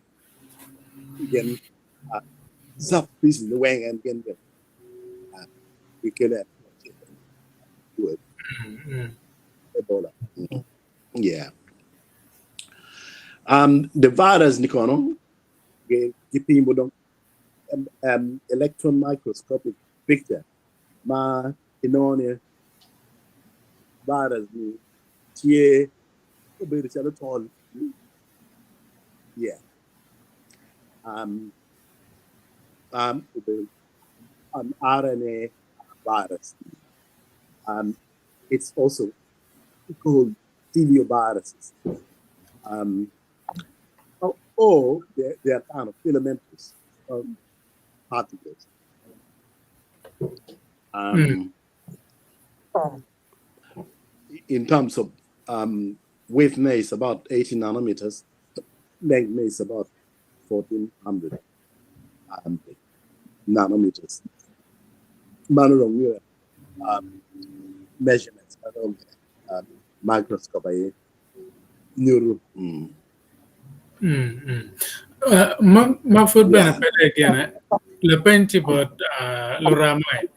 gin uh, subspecies weng en gin gin uh, gikelo good Ebola. Yeah. The virus ni kono gipimo dong electron microscopic picture ma kinongo ni virus ni tye obedo calo tol. Yeah. Obedo RNA virus. It's also called filoviruses. Or they are kind of filamentous particles. In terms of width is about 80 nanometers, length is about 1400 nanometers. Mano dong measurements mano microscope aye nyuto. Ma pud bene pe tye gine lapeny tye bot luramai.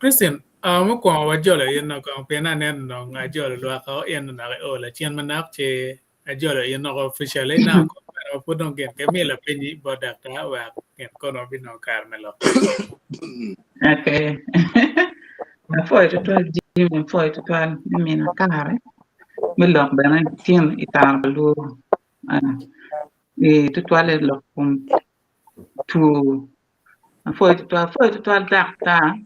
Christine, mukwongo wajolo in kong pien aneno dong ajolo lwak in onaka io lacen manok ci ajolo in woko officially now pud dong gin ke miyo lapenyi bot daktar wek gin kono binongo kare me lok. Okay. Apwoyo tutwal Jimmy, apwoyo tutwal me mina kare me lok bene tin i tara pa luo tutwale lok kom two. Apwoyo tutwal, apwoyo tutwal daktar.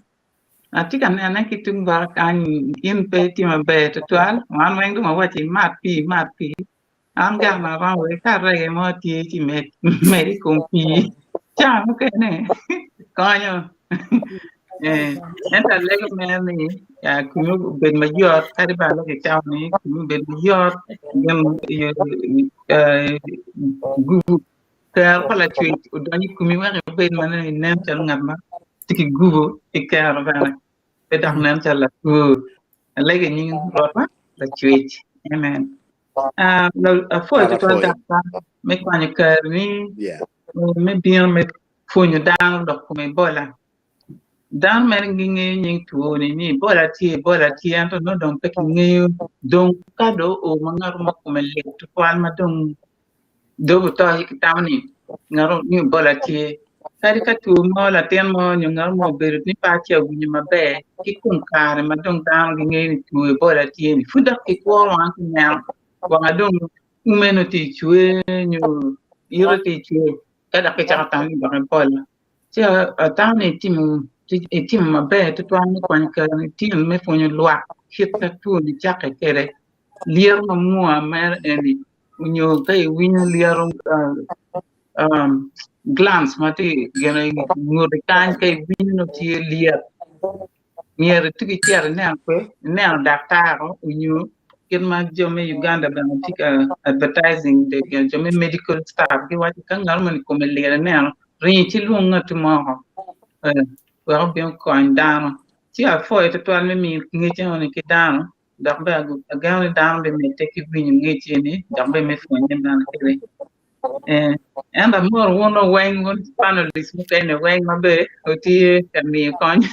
Atye ka nene ki tung bota kany in pe itye maber tutwal. Wan weng dong wawaci imat pii, imat pii. An gang ma aromo wek ka rege mo tye ci med med i kom pii. Ca mukene konyo. Eh, ento alego mere ni ah, komi obed mayot kadi ba alego i cawa ni komi obed mayot gin eh, gubu Kero pa Lacwec odony i komi wek ibed ma nongo inen calo ngat ma tye ki gubo ki kero bene, pe dok nen calo latwo. Alego i nying Rwotwa Lacwec. Amen. Ah, apwoyo tutwal daktar me kwanyo kareni me bino me pwonyo dano lok kom Ebola. Dano mere gingeyo nying two-ni ni Ebola tye, Ebola tye, ento nongo dong pe kingeyo. Dong ka dong oo ma ngat mo kome lit tutwal ma dong dobo oto ci kitamo ni ngat ni Ebola tye. Kadi ka two mo latin mo nyo ngat mo obedo ni pe atye ka winyo maber ki kom kare ma dong dano gingeyo ni two Ebola tye-ni pud dok kikuro wang ki neno wang dong ume nongo tye ka cwer nyo ite tye ka cwer ka dok kicako tamo ni dok Ebola. Ci atamo ni itimo maber tutwal me kwanyo kare itino me pwonyo lwak kit ma two-ni cakke kwede, lyeto ma mua mere eni nyo ka iwinyo lyeto glans ma tye gin i nguti kany ka iwinyo nongo tye lyet myero itugi icit inen kwe ineno daktar onyo kit ma jo me Uganda bene tye ka advertising jo me medical staff giwaco ka ngat moni kome lit ineno ringo ci lwong ngati mo wek obin okony dano ci apwoyo tutwal me miyo ngec enoni ki dano dok bene ageno ni dano bimedde ki winyo ngec eni dok bene me pwonye bene kwede. Ento amoro wun weng wun panelist mukene weng ma bene wutye ka miyo kony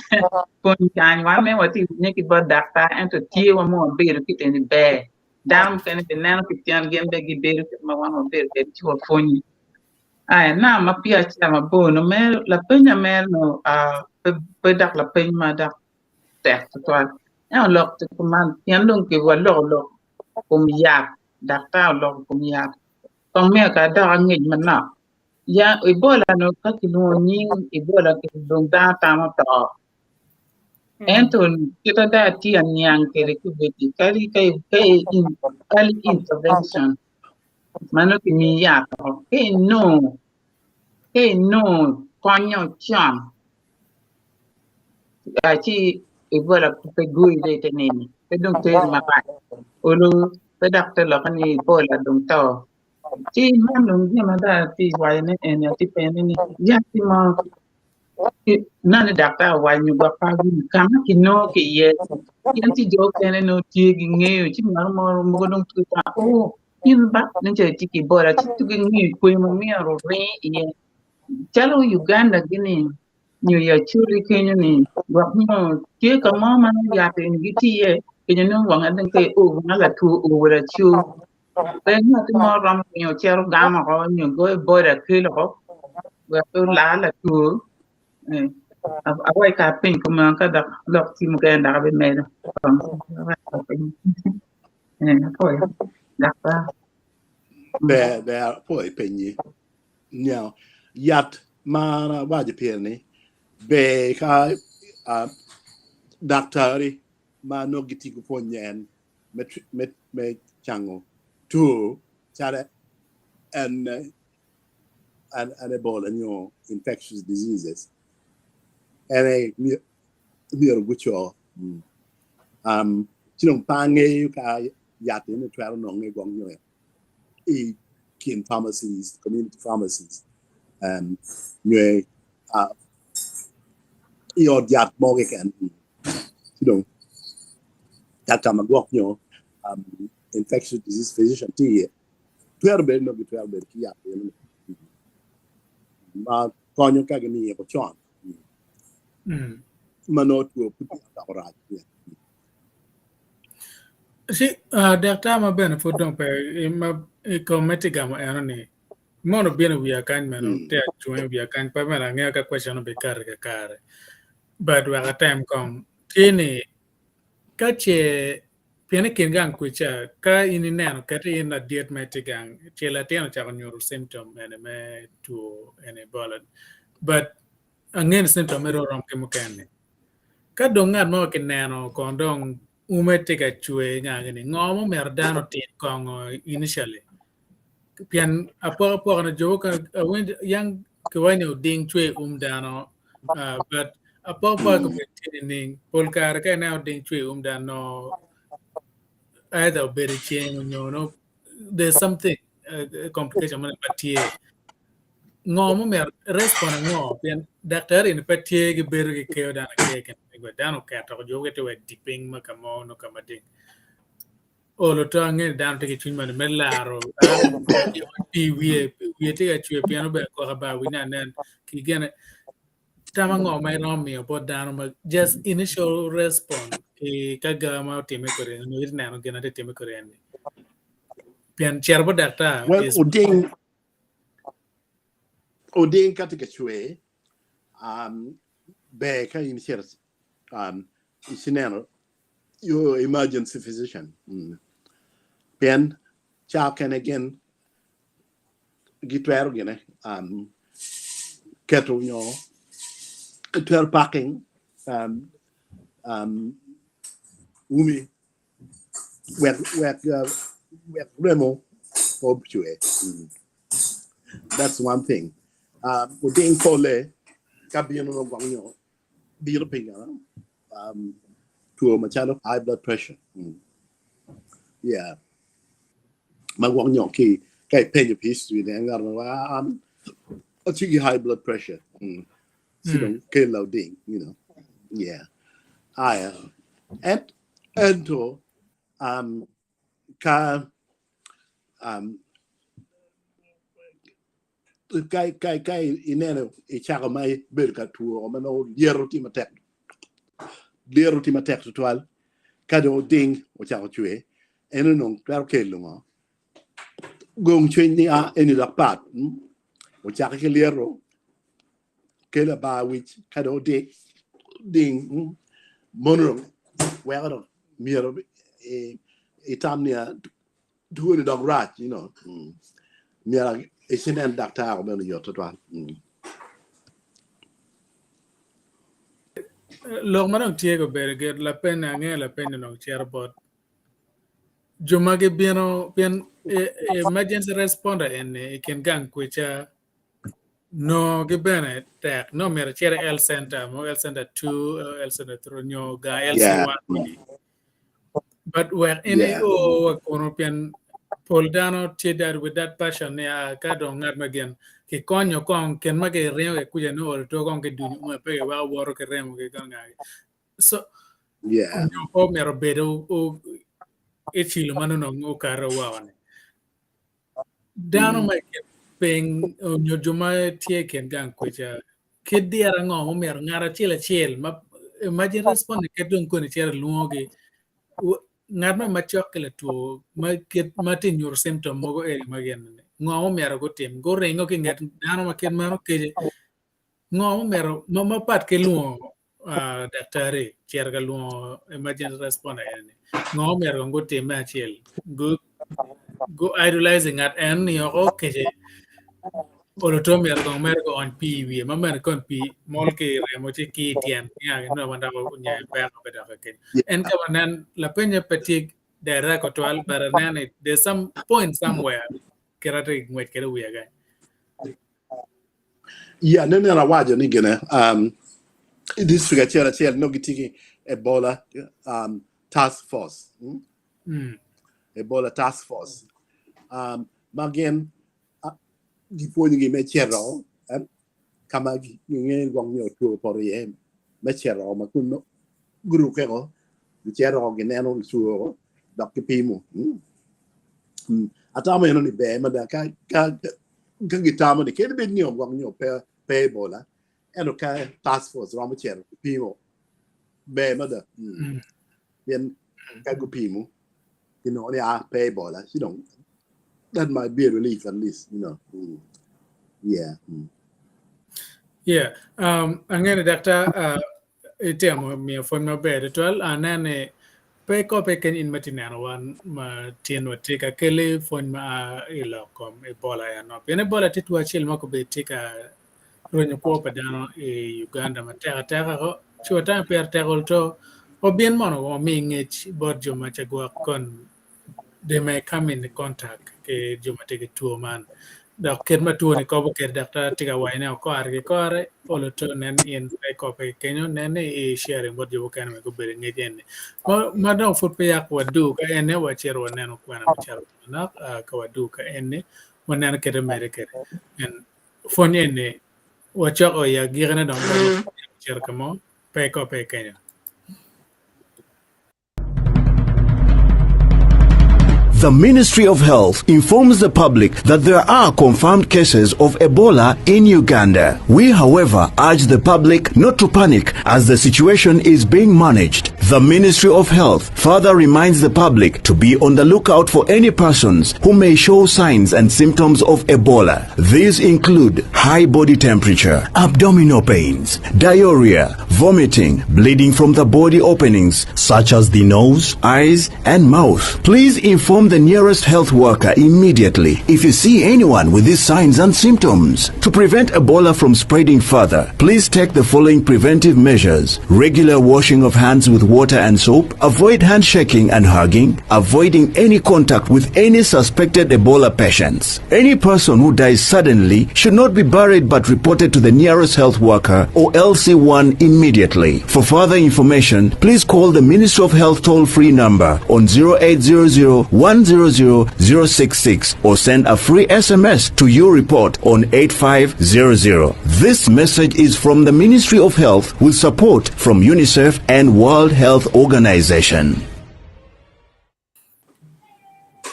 pwony kany wan mere watye ka winye ki bot daktar ento tye wa ma wabedo kit eni ber dano mukene bineno ki tyen gin bene gibedo kit ma wan wabedo kwede ci wapwonye aya namba ma peya acito mabor nongo mere lapenya mere nongo pe dok lapeny ma dok tek tutwal ento lok tye kuman pien dong waloko lok kom yat daktar oloko i kom yat kong myero ka adok angec manok ya Ebola nongo ka kilwongo nying Ebola dong dano tamo to ento kit ma dong atye ka niang kwede kibedi kadi ka early intervention ma nongo kimiyi yat ka inongo ka inongo konyo con ci Ebola pe goyi dong ite nino pe dong teri marac olo pe dok te lokke ni Ebola dong to ci man dong gin ma dong atye ka wacone eni atye ka penye ni yat-ti mo nongo ni daktar owaco nyo gwok pe awinyo ka ma kinongo ki iye pien ci jo okene nongo tye gingeyo ci ngat mo mogo dong tye ka oo in ba nen calo itye ki Ebola ci gingeyo kwer ma myero oring iye calo Uganda gini nyo i Acholi kenyo ni gwok nyo tye ka mo ma nongo yat eni gitye iye kenyo nongo wange dong pe o ma latwo o wa laco pe ngati mo romo miyo cito gamo oko nyo goyo boda kelo oko wek pe olar latwo awaci kara piny kumeno ka dok lok tye mukene dok abimedo apwoyo daktar. Ber ber apwoyo penyi. Nyo yat ma an awaco pire ni ber ka daktari ma nongo gitye ki pwony en me cango two calo en Ebola nyo infectious diseases en aye myero guco. Ci dong pe angeyo ka yat eni twero nonge gwok nyo i kin pharmacies, community pharmacies nyo i ot yat mo keken ci dong ka ka ma gwok nyo infectious disease physician tye iye twero bedo nongo gitwero bedo ki yat eno ma konyo ka gimiyo con ma nongo two pud peya odoko rac. Ci daktar ma bene pud dong pe ma i kom me tye gamo eno ni mono obino i wiya kany meno tye acung i wiya kany pe bene angeyo ka question obikato kakare but wek atem kong tye ni ka ce pien i kin gang kwica ka in ineno keti in ladit ma itye gang ce latin ocako nyuto symptom eni me two eni Ebola but. Angeyo ni symptom mere orom ki mukene. Ka dong ngat mo kineno kong dong ume tye ka cwer nga gini, ngo ma omyero dano otim kong initially? Pien apokapoka ni jo mukene awinjo yang kiwaco ni oding cwer i um dano but apokapoka obedo tye nining? Pol kare ka ineno oding cwer i um dano nongo either obedo i ceng nyo nongo there's something complication moni ma tye. Ngo ma omyero respond ango pien daktari eni pe tye gibedo gikeyo dano akeya i kine wek dano oket woko jo mogo gitye wa i dye piny ma ka mo nyo ka mading. Olo to angeyo ni dano tye ki cwiny moni me laro pii wiye wiye tye ka cwer pien obedo akoka bar winyo anen ki gene tam ango ma iromo miyo bot dano ma just initial response ki ka ga ma otime kwede nyo itye neno gin ma tye time kwede eni pien cito bot daktar Well, is oding oding ka tye ka cwer um, ber ka in icito um, icineno your emergency physician mm. Pien ca kene gin gitwero gine um, keto nyo gitwero packing um, um, umi wek wek uh, wek remo ocwe. That's one thing. Um, oding pole ka bino no gwang nyo bino piny um, two macalo high blood pressure. Yeah. Ma gwok nyo ki ka ipenyo pi history ne ngat ma um, atye ki high blood pressure. Ci dong kelo oding, you know. Yeah. Aya. Ent, ento um, ka um, ka ka ka ineno icako ma ibedo ka two ma nongo lyeto tye matek lyeto tye matek tutwal ka dong oding ocako cwer en onongo twero kelo ngo gong cwiny ni a eni dok pat ocake ki lyeto kelo abar wic ka dong oding ding mono dong weko dong myero itam ni Twoni dok rac, you know. Myero icinen daktar meno yot tutwal. Lok ma dong tye obedo gin lapeny angeyo lapeny dong cito bot jo ma gibino pien emergency responder eni i kin gang kwica nongo gi bene tek nongo myero icit i health center mo health center 2 health center 3 nyo gang LC1 But wek in io wa kunu pien pol dano tye that with that passion ni ah ka dong ngat ma gin kikonyo kong kin ma giringo ki kuca nongo olo to kong kidunyo ume pe giweko woto ki remo ki kong ngagi. So nyo pe omyero obed icilo ma nongo okato woko ni. Dano ma i kin piny nyo jo ma tye i kin gang kwica kit dyere ango ma omyero ngat acel acel ma emergency response kit dong koni cito ilwongogi ngat mo macok ki latwo ma kit ma tye nyuto symptom mogo eni ma gin ni ngo ma omyero gutim guringo ki nget dano ma kit meno kece ngo ma omyero mapat ki lwongo daktari cito ka lwongo emergency responder eni ngo ma myero kong gutim me acel gu idolize ngat en ni oko kece olo to myero kong mere guony pii i wiye ma mene kon pii mol ki i remo ci ki i tyen nia ki nongo dok onyayo peko pe dok kenyo en ka ma nen lapenye pe tye direct otwal but aneno ni there's some point somewhere kit atye ngwec kwede i wiya kany. Yeah, nene an awaco ni gine um, i district acel acel nongo gitye ki Ebola um, task force. Mm? Ebola task force. Um, ma gin uh, gipwonyogi me cito eh, ka ma gingeyo gwok nyo two opoto iye me cito ma kun gurukke ko gicito gineno two dok gipimo. Mm? Mm. Atamo eno ni ber mada ka, ka Ka gitamo ni kadi bed ni ogwok nyo pe pe Ebola, ento ka task force romo cito pimo ber mada. Pien ka gupimo ginongo ni ah pe Ebola, ci dong that might be a relief at least, you know. Yeah. Yeah. Um, angeyo ni daktar uh, Itemo miyo pwony maber tutwal. Aneno ni pe kope keny in ma itye neno wan ma tyen watye ka keli pwony ma a i lok kom Ebola eno. Pien Ebola tye two acel ma kobedo tye ka Rwenyo kwo pa dano i Uganda matek ateka ko ci watamo pire tek ol to wabin mono wami ngec bot jo ma ca gwok kon they may come in contact ki jo ma tye ki two man dok kit ma two ni kobo kwede daktar tye ka waco ni okore ki kore olo to nen ni in pe ikope ki kenyo nen ni i sharing bot jo mukene wek gubed i ngec eni ma dong pud peya wadu ka eni wacito waneno kwena macalo manok ka wadu ka eni waneno kite mede kwede Pwony eni wacoko i agikine dong pe ocito ka mo, pe ikope kenyo. The Ministry of Health informs the public that there are confirmed cases of Ebola in Uganda. We, however, urge the public not to panic as the situation is being managed. The Ministry of Health further reminds the public to be on the lookout for any persons who may show signs and symptoms of Ebola. These include high body temperature, abdominal pains, diarrhea, vomiting, bleeding from the body openings such as the nose, eyes, and mouth. Please inform the nearest health worker immediately if you see anyone with these signs and symptoms. To prevent Ebola from spreading further, please take the following preventive measures. Regular washing of hands with water and soap, avoid handshaking and hugging, avoiding any contact with any suspected Ebola patients. Any person who dies suddenly should not be buried but reported to the nearest health worker or LC1 immediately. For further information, please call the Ministry of Health toll-free number on 0800 100 066 or send a free SMS to your report on 8500. This message is from the Ministry of Health with support from UNICEF and World Health Organization.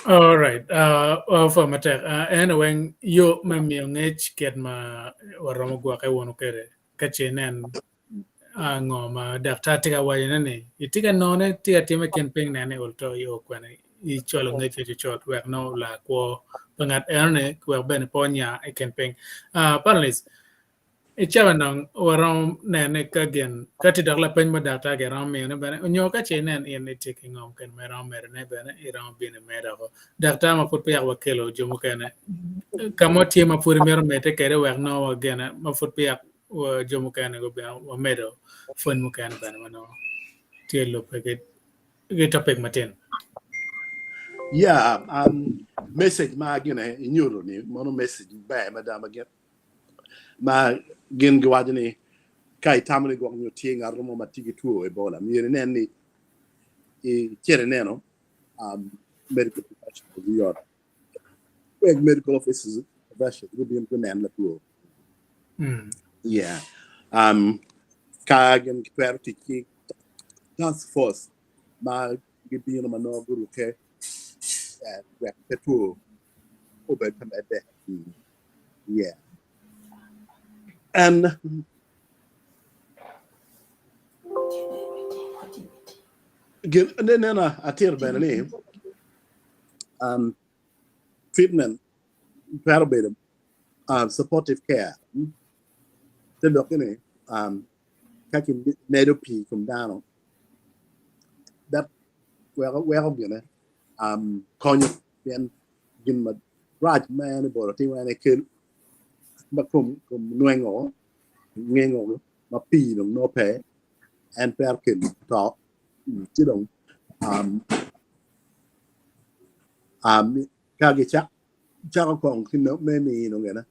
All right. Uh, for matek. Uh, anyway, yo me miyo ngec kit ma waromo gwoke wunu kwede ka ce inen ngo ma daktar tye ka wacone ni itye ka none tye ka time kin piny nen ni ol to i o kwene i cwalo ngec ci cot wek nongo olar kwo pa ngat enoni wek bene pe onya i kin piny. Uh, panelist, i cawa nong waromo nene ka gin ka tye dok lapeny mo daktar giromo miyone bene onyo ka ce inen in itye ki ngo mukene ma iromo medone bene iromo bino imedo oko. Daktar ma pud peya wakelo jo mukene ka mo tye ma pud imito medde kwede wek nongo wagene ma pud peya jo mukene gubino wamedo pwony mukene bene ma nongo tye lubbe ki topic matin. Yeah, um, message ma gine inyuto ni mono message maber mada ma gin ma gin giwaco ni ka itamo ni gwok nyo tye ngat mo ma tye ki two Ebola myero inen ni icit ineno um, medical professionals i ot wek medical officers professionals gubin gunen latwo. Yeah. Um, ka gin gitwero tic ki task force ma gibino ma nongo gurukke eh, wek pe two obed ka medde. Yeah. And gin neno atir bene ni um, treatment twero bedo um, supportive care. Te lok ni um, ka kimedo pii i kom dano that weko weko gine um, konyo pien gin ma rac ma en Ebola timo en aye kel ma kom kom nwengo ngengo ma pii dong nongo pe en twero kelo to ci dong um, um, ka gicako kong ki me mino gine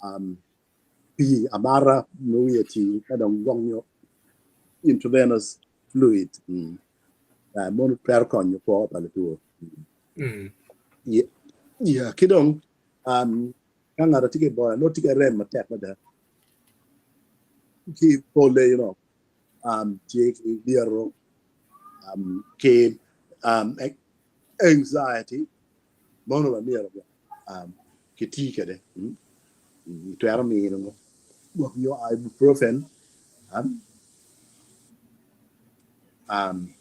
um, pii amata ma wiye tii ka dong gwok nyo intravenous fluid mm. uh, mono twero konyo kwo pa latwo. Mm. Yeah, yeah. Ki dong um, ka ng'ato tye ki Ebola nongo tye ki arem matek mada ki pole you know, um, tye ki lyeto um, ki um, anxiety mono ba myero um, kiti kwede mm. Twero mino gwok nyo ibuprofen um, um,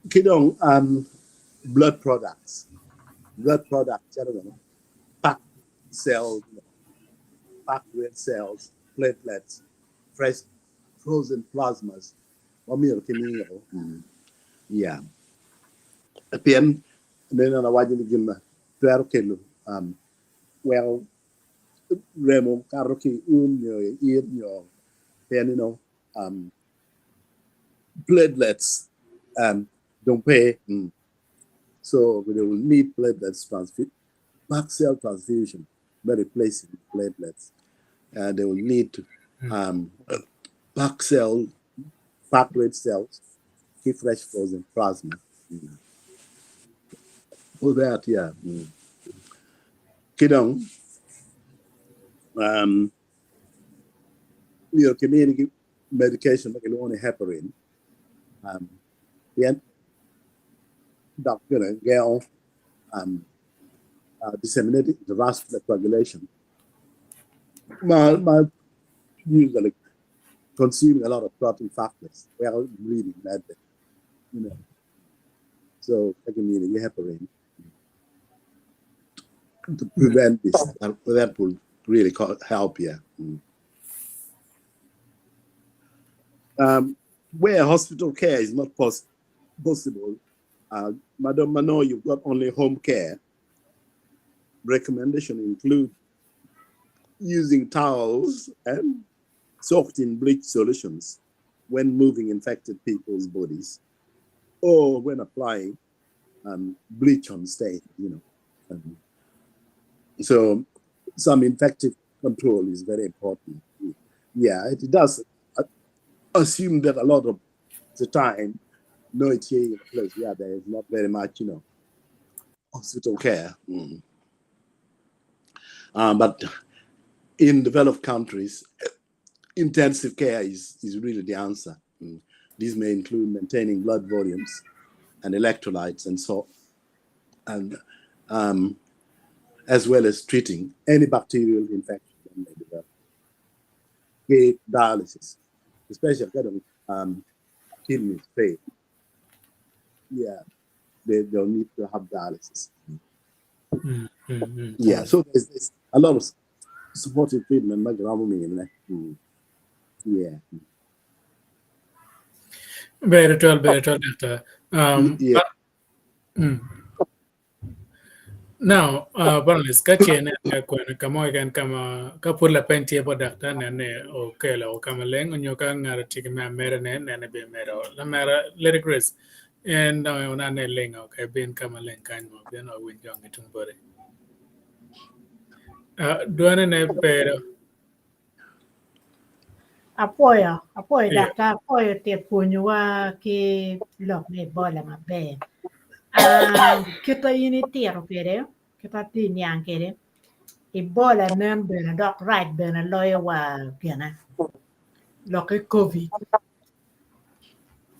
ki dong um, blood products blood products calo gino packed cells packed red cells platelets fresh frozen plasmas ma myero ki miyo mm. yeah pien neno awaco ni gin ma twero kelo um, weko remo kato ki i um nyo i it nyo pien you know um, platelets um, dong pe mm. So they will need platelets transfusion, packed cell transfusion me replacing platelets. They will need um, packed cell, packed red cells ki fresh frozen plasma. Mm. For that, yeah. Mm. Ki dong, um, myero kiminigi medication ma kilwongo ni heparin um, pien dok bene gengo um, uh, disseminated intravascular coagulation ma, ma usually consuming a lot of clotting factors weko bleeding medde you know. So ka kiminigi heparin to prevent this, that will really help yeah. Where hospital care is not possible, Madam Mano, you've got only home care. Recommendation include using towels and soaked in bleach solutions when moving infected people's bodies or when applying bleach on stain, you know. So some infective control is very important. Yeah, it does assume that a lot of the time, no, it's here in a place where there is not very much, you know, hospital care. But in developed countries, intensive care is really the answer. These may include maintaining blood volumes and electrolytes and so, and as well as treating any bacterial infection that may develop. Get dialysis, especially kind of kidneys fail. Yeah, they'll need to have dialysis. Yeah, so there's a lot of supportive treatment. Yeah. Ber twal, ber twal, doctor. Yeah. Now, panelist, ka ce ne kwena ka mo keken ka ma ka pud lapeny tye bot daktar nene okelo ka maleng onyo ka ngato tye ki me ameda ne nene be medo. Lamera Lady Grace, en dong onane lingo ka ibin ka maleng kany mo bin wawinj jong ki tung boti. Dwane ne pedo. Apwoyo, apwoyo daktar, apwoyo tit pwonyowa ki lok me Ebola maber. Kit ma in itito kwede, kit ma atye niang kwede, Ebola nen bene dok rac bene loyo wa gine, lokke Covid.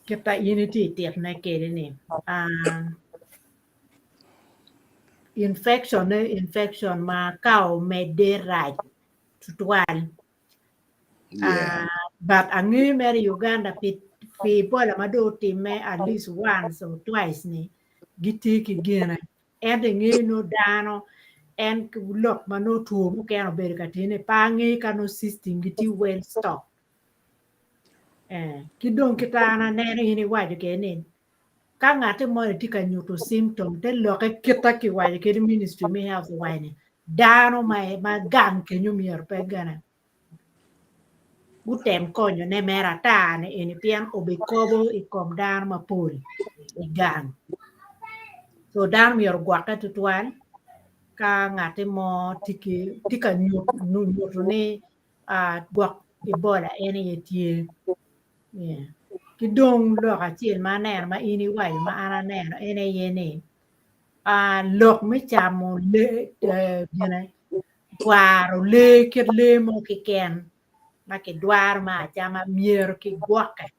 Kit ma in itye titone kwede ni, infection ne infection ma ka omedde rac tutwal. Yeah. But angeyo mere i Uganda pi Ebola ma dong otimme at least once or twice ni gitye ki gine. Ento ingeyo nongo dano en lok ma nongo two mukene obedo ka tine pe angeyo ka nongo system gitye well stocked. Ki dong kit an aneno in iwaco kwede ni ka ngati moni tye ka nyuto symptom te lokke kita kiwaco kede ministry me health owaco ni dano ma gang kenyo myero pe gene gutem konyone mere ata ni eni pien obikobo i kom dano mapol i gang. So dano myero ogwokke tutwal ka ngati mo tye ka nyuto ni gwok Ebola en aye tye. Yeah. Ki dong lok acel ma aneno ma in iwaco ma an aneno en aye ni lok me camo lee gine dwaro lee kit lee mo keken ma kidwaro me acama myero kigwokke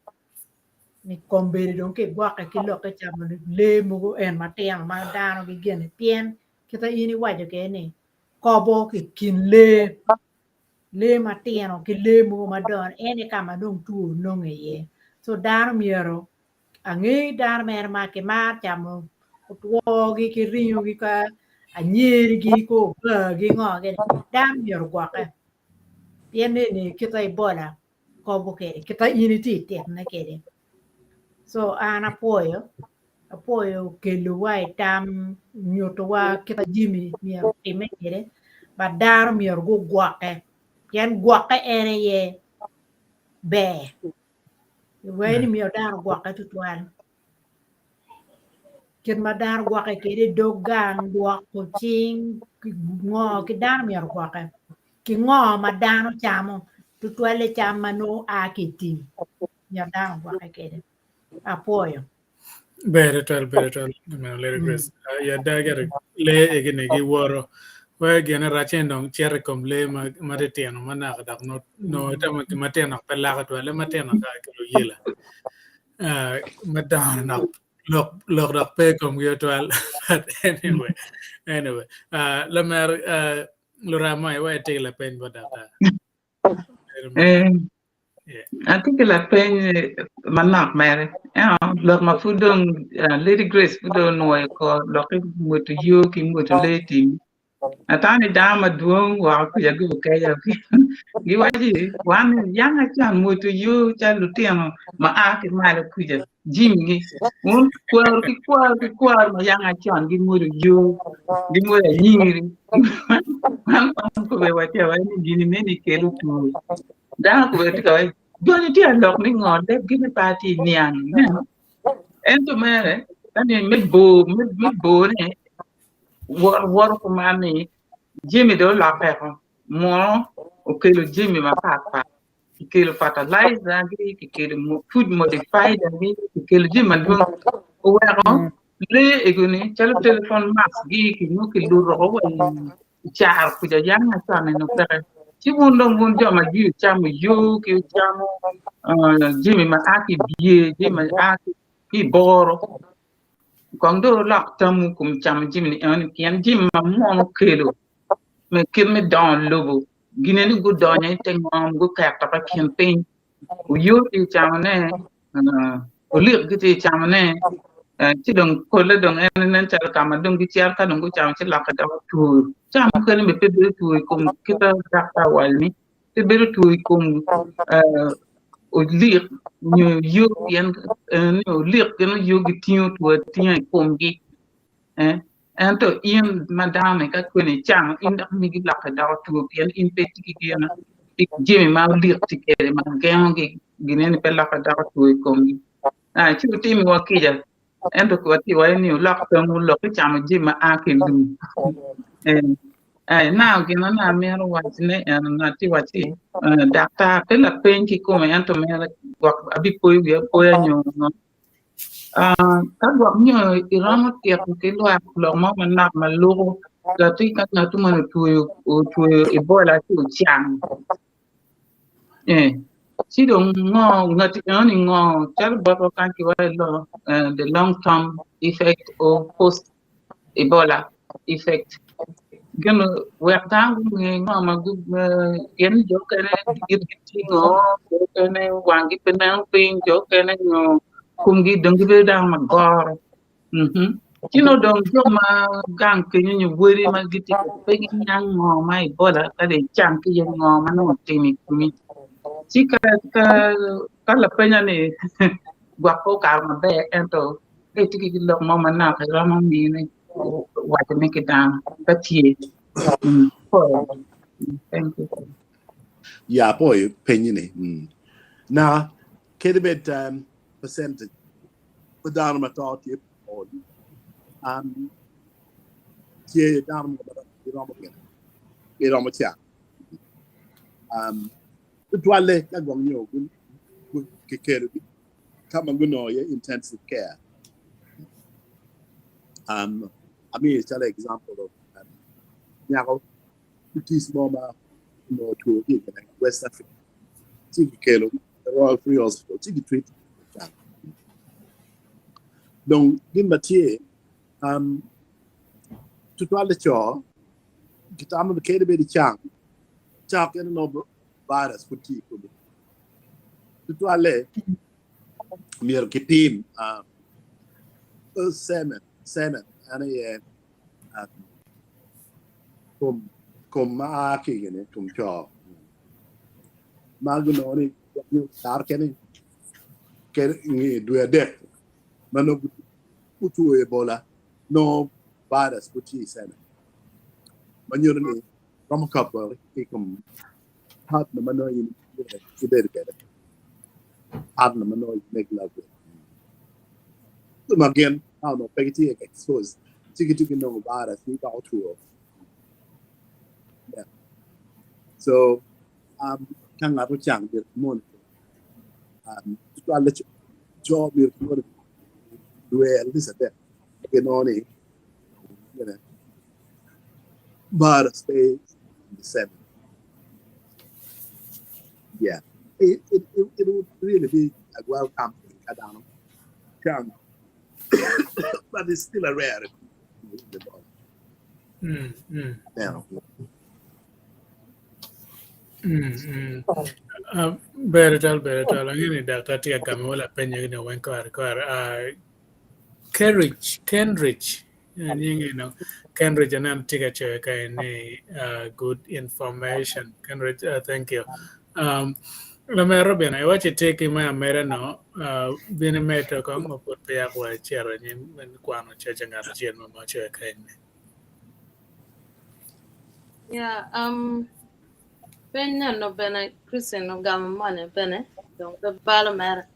ni kombeddi dong kigwokke ki lok me camo lee mogo en matino ma dano gigene pien kit ma in iwaco kwede ni kobo i kin lee lee matino ki lee mogo madongo en aye ka ma dong two nonge iye so dano myero ange dano mere ma kimaro camo otwogi ki ringogi ka anyerigi ki obagi ngo gini dano myero ogwokke pien eni kite Ebola kobo kwede kite in itye ititone kwede so an apwoyo apwoyo kelowa i tam nyutowa kite jami myero otime kwede. But dano myero gugwokke pien gwokke en aye ber. Iwee ni myero dano ogwokke tutwal. Kit ma dano gwokke kwede i dog gang, lwoko cing, ngo ki dano myero ogwokke. Ki ngo ma dano camo, tutwalle cam ma nongo a ki i tim, myero dano ogwokke kwede. Apwoyo. Ber tutwal, ber tutwal, Mama Lady Grace. I ada gire lee egi-ni giwoto wek gine rac-ce dong cito i kom lee ma titino ma naka dok nongo itamo ni matino pe lako twal lee matino kara kelo yela madongo dok lok lok dok pe i komgi tutwal but anyway anyway lamera luram mo iwek iti ki lapeny bot daktar. Eh, atye ki lapeny manok mere. Ento lok ma pud dong Lady Grace pud dong onwoyo ko lok ki ngweto yo ki ngweto lee tim. Atamo ni dano madwong woko kwica gubukeco giwaci wan yang acan ngweto yo calo lutino ma a ki malo kwica jimigi wun kwaro ki kwaro ki kwaro ma yang acon gingweto yo gingweto anyiri man kome waci awaca ni gini meni kelo two dano kome tye ka waci joni tye ka lok ni ngo lebgi ni pe atye niang ineno ento mere kani me bor me bor-ne wot woto kuman ni jami dong olokke oko muno okelo jami mapatpat kikelo fertilizer gi kikelo food modifier gi kikelo jami madwong oweko lee egoni calo telephone mast gi nongo kiluto woko wa i caro kuca yam macon eni peke ci wun dong wun jo ma jwi wucamo yoo ki wucamo jami ma a ki i bye jami ma a ki i boro kong dong wulok tamwu i kom camo jami-ni enoni pien jami ma munu okelo me kit me dongo lobo gine ni gudonyo i te ngom guketo i kin piny oyo tye ka camone olik gitye ka camone ci dong polle dong en nen calo ka ma dong gicito ka dong gucamo ci lokke doko two ca mukene bene pe bedo two i kom kit ma daktar owaco ni pe bedo two i kom olik nyo oyo pien ni olik gin oyo gitingo two atinga i komgi. Ento in ma dano-ni ka kweni icamo, in dok migi lokke doko two pien in pe itye ki gin jami ma olik tye kwede ma gengogi gineni pe lokke doko two i komgi. Ci wutimiwa kica, ento watye iwaco ni wulok tamwu lok ki camo jami ma a ki i lum. Now gin ma amito wacone eno ni atye wacci daktar pe lapeny kikome ento mere gwok abipoyo wiya apoya nyo ngo. Ka gwok nyo iromo tito ki lwak lok mo manok ma luko lathi ka ngat moni otweyo Ebola ci ocang ci dong ngo ngat enoni ngo calo botwa kany kiwaco the long term effect of post Ebola effect gin wek dano gunge ngo ma pien jo mukene itgi tingo jo mukene wanggi pe neno piny jo mukene nyo komgi dong gibedo dano magoro ci nongo dong jo ma gang kenyo nyo wadi ma gitye kwede pe giniang ngo ma Ebola ka dong icang ki iye ngo ma nongo otimo i komi ci ka lapenya ni gwok pe okato maber ento Ka itye ki lok mo manok iromo mine wacone ki dano ka tye. Thank you. Ya apoyo penyi ni. Mm. Na kadi bed um, percentage pa dano ma to tye pol um, tye dano mo ma giromo gine giromo cak um, tutwalle ka gwok nyo kikelogi ka ma gunongo iye intensive care. Um, amiyo calo example of um, nyako tic mo ma onongo two ki i West Africa ci kikelo Royal Free Hospital ci gitreat dong gin ma tye um, tutwalle co gitamo ni kadi bed icang cak kene nongo virus pud tye i komi Tutwalle myero kipim semen, semen en aye kom kom ma a ki gini kom co ma gunongo ni kare kene nge dwe adek ma nongo gutwo Ebola nongo virus pud tye i semen ma nyuto ni. Romo kobo i kom partner ma nongo in ibedo kwede, partner ma nongo you make love with. Ma gin ka onongo pe gitye exposed ci gitye ki nongo virus ni doko two. Yeah. So um, ka ngat ocang myero ki monitor. Um, tutwalle co myero ki monitor dwe at least adek ginongo ni you know, virus pe in the semen. Yeah. It, it, it, it would really be a welcome thing ka dano cang but it's still a rarity in the body. Yeah. Ber twatwal, ber twatwal. Angeyo ni daktar tye ka gamo wa lapeny ni weng kore kore. Uh, Kenrich, Kenrich, nyinge no. Kenrich aneno tye ka coyo ka ni uh, good information. Kenrich, uh, thank you. Um, Lamera Robin, iwaco itye ki me ameda no, uh, bin imedo kong ma pud peya wacito anyim me kwano coc ngat acel ma ocoyo kany-ni. Yeah, um, peny neno bene Christian ogamo moni bene dong pe balo mere.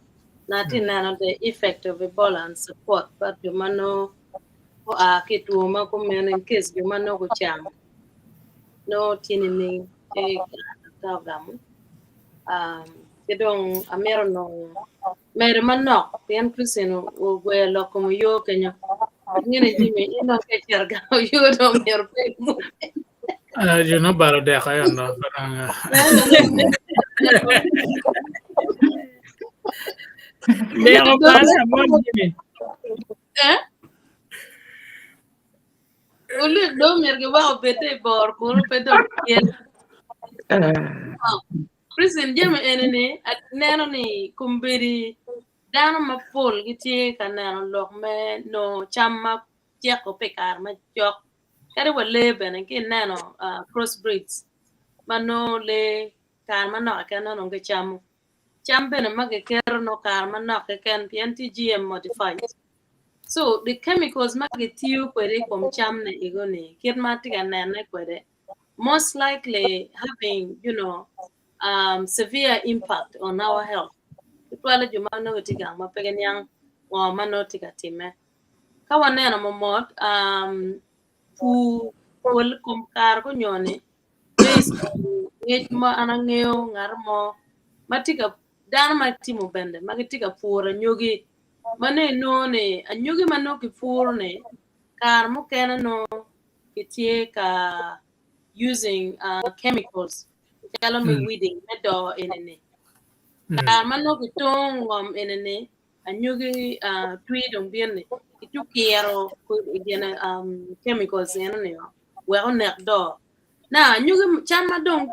Na atye neno the effect of Ebola and support but jo ma nongo oa ki i two ma kumeno in case jo ma nongo gucamo nongo tye nining ci daktar ogamo. Um, ki dong amito nongo medo manok pien Christian ogweyo lok kom oyo kenyo. Ingene Jimmy, in dong ka icito gang oyo dong myero pe imwoke. Uh, you know balo dek ayo no. Parang, uh, Deko balo amon Jimmy. Eh? Olik dong myero giwek obed i bor kunu pe dong tye. Christian jami eni-ni aneno ni kombeddi dano mapol gitye ka neno lok me nongo cam ma ceko pi kare macok kadi wa lee bene ka ineno cross breeds ma nongo lee kare manok keken nongo dong gicamo cam bene ma giketo nongo kare manok keken pien tye GM modified so the chemicals ma gitiyo kwede i kom cam ni ego ni kit ma atye ka nene kwede most likely having you know um, severe impact on our health tutwale jo ma nongo gitye gang ma pe giniang ngo ma nongo tye ka timme ka waneno momot um, pur pol kom kare gunyoni based on ngec ma an angeyo ngat mo ma tye ka dano ma timo bende ma gitye ka puro anyogi ma nongo inongo ni anyogi ma nongo kipuro ni kare mukene nongo kitye ka using uh, chemicals calo me mm. weeding me doo eni-ni. Mm. Kare ma nongo kitongo ngom eni-ni, anyogi uh, twi dong bino ni kitye kiro gine um, chemicals eno-ni wek onek doo. Na anyogi cam ma dong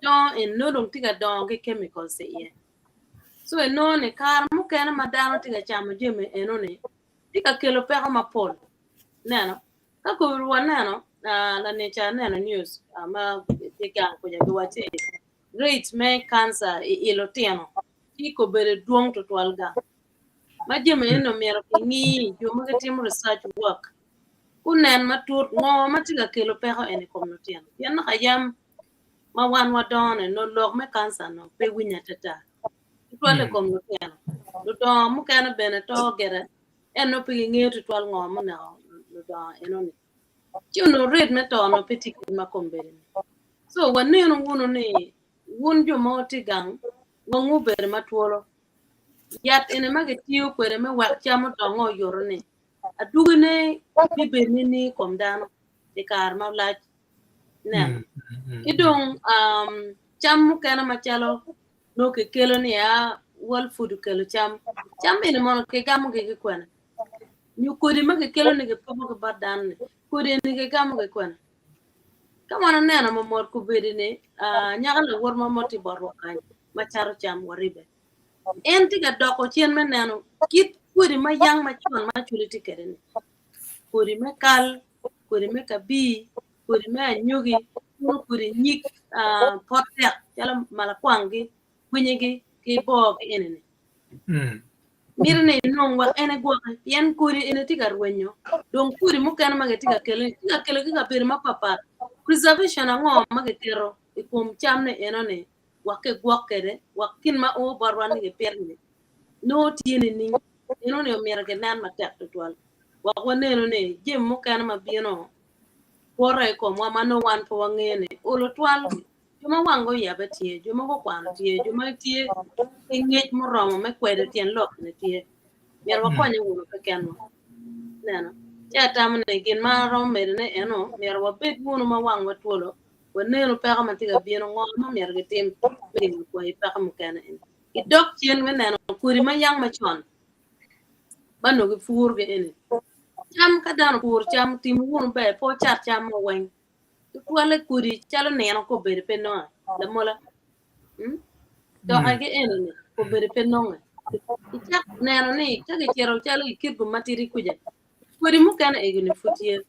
dongo eni nongo dong tye ka dongo ki chemicals iye. So inongo ni kare mukene ma dano tye ka camo jami eno-ni tye ka kelo peko mapol. Neno Ka kor waneno, lane ca aneno news ma tye gang kuca giwacci rate me cancer i i lutino tye kobedo dwong tutwal gang. Ma jami eni omyero kingi jo ma gitimo research work gunen matut ngo ma tye ka kelo peko eni i kom lutino. Pien naka yam ma wan wadongo ni nongo lok me cancer no pe winyo atata tutwal i kom lutino. Ludongo mukene bene to gire En nongo pe gingeyo tutwal ngo muneko ludongo enoni. Ci onongo rate me to onongo pe tye kit ma kombeddi-ni. So wanenu wunu ni wun jo ma wutye gang wangu obedo ma twolo. Yat eni ma gitiyo kwede me wek cam odongo oyuto-ni adwogine bibedo nining i kom dano i kare malac? Ineno? Ki dong um, cam mukene macalo nongo kikelo ni a World Food okelo cam. Cam eni mono kigamogi ki kwene? Nyo kodi ma kikelo ni kipoko ki bot dano ni, kodi eni kigamogi kwene? Ka wan aneno mamot kobedi ni nyako lawot mo mo tye botwa kany ma cato cam waribe. En tye ka doko cen me neno kit kodi ma yang macon ma Acholi tye kwede ni. Kodi me kal, kodi me kabir, kodi me anyogi, kono kodi nyig pot dek calo malakwanggi, gwinyigi ki boogi eni-ni. Mito ni inong wek en egwoki pien kodi eni tye ka rwenyo. Dong kodi mukene ma gitye ka kelo-ni tye ka kelo ki kabedo mapatpat. Preservation ango ma giketo i kom cam ni eno-ni wek kigwok kwede wek gin ma o botwa ni gipito-ni nongo tye nining? Eno-ni omyero ginen matek tutwal wek wanenu ni jami mukene ma bino kwoto i komwa ma nongo wan pe wangeyo ni olo twal jo ma wanggi oyabbe tye, jo ma gukwano tye, jo ma gitye ki ngec muromo me kwedo tyen lok-ni tye. Myero wakonye wunu kekenwa. Ineno? Ci atamo ni gin ma aromo medone eno, myero wabed wunu ma wangwa twolo, wanenu peko ma tye ka bino, ngo ma myero gitim me gengo kwayi peko mukene eni. Gidok cen me neno kodi ma yang macon ma onongo gipurogi eni. Cam ka dano opuro cam, tim wunu ber, pe wucat cam mo weng. Tutwalle kodi calo nino kobedo pe nonge, lamola. Doki ki eni-ni obedo pe nonge. Icako neno ni ka gicito calo i kitgum matidi kuca, kodi mukene ego-ni pud tye,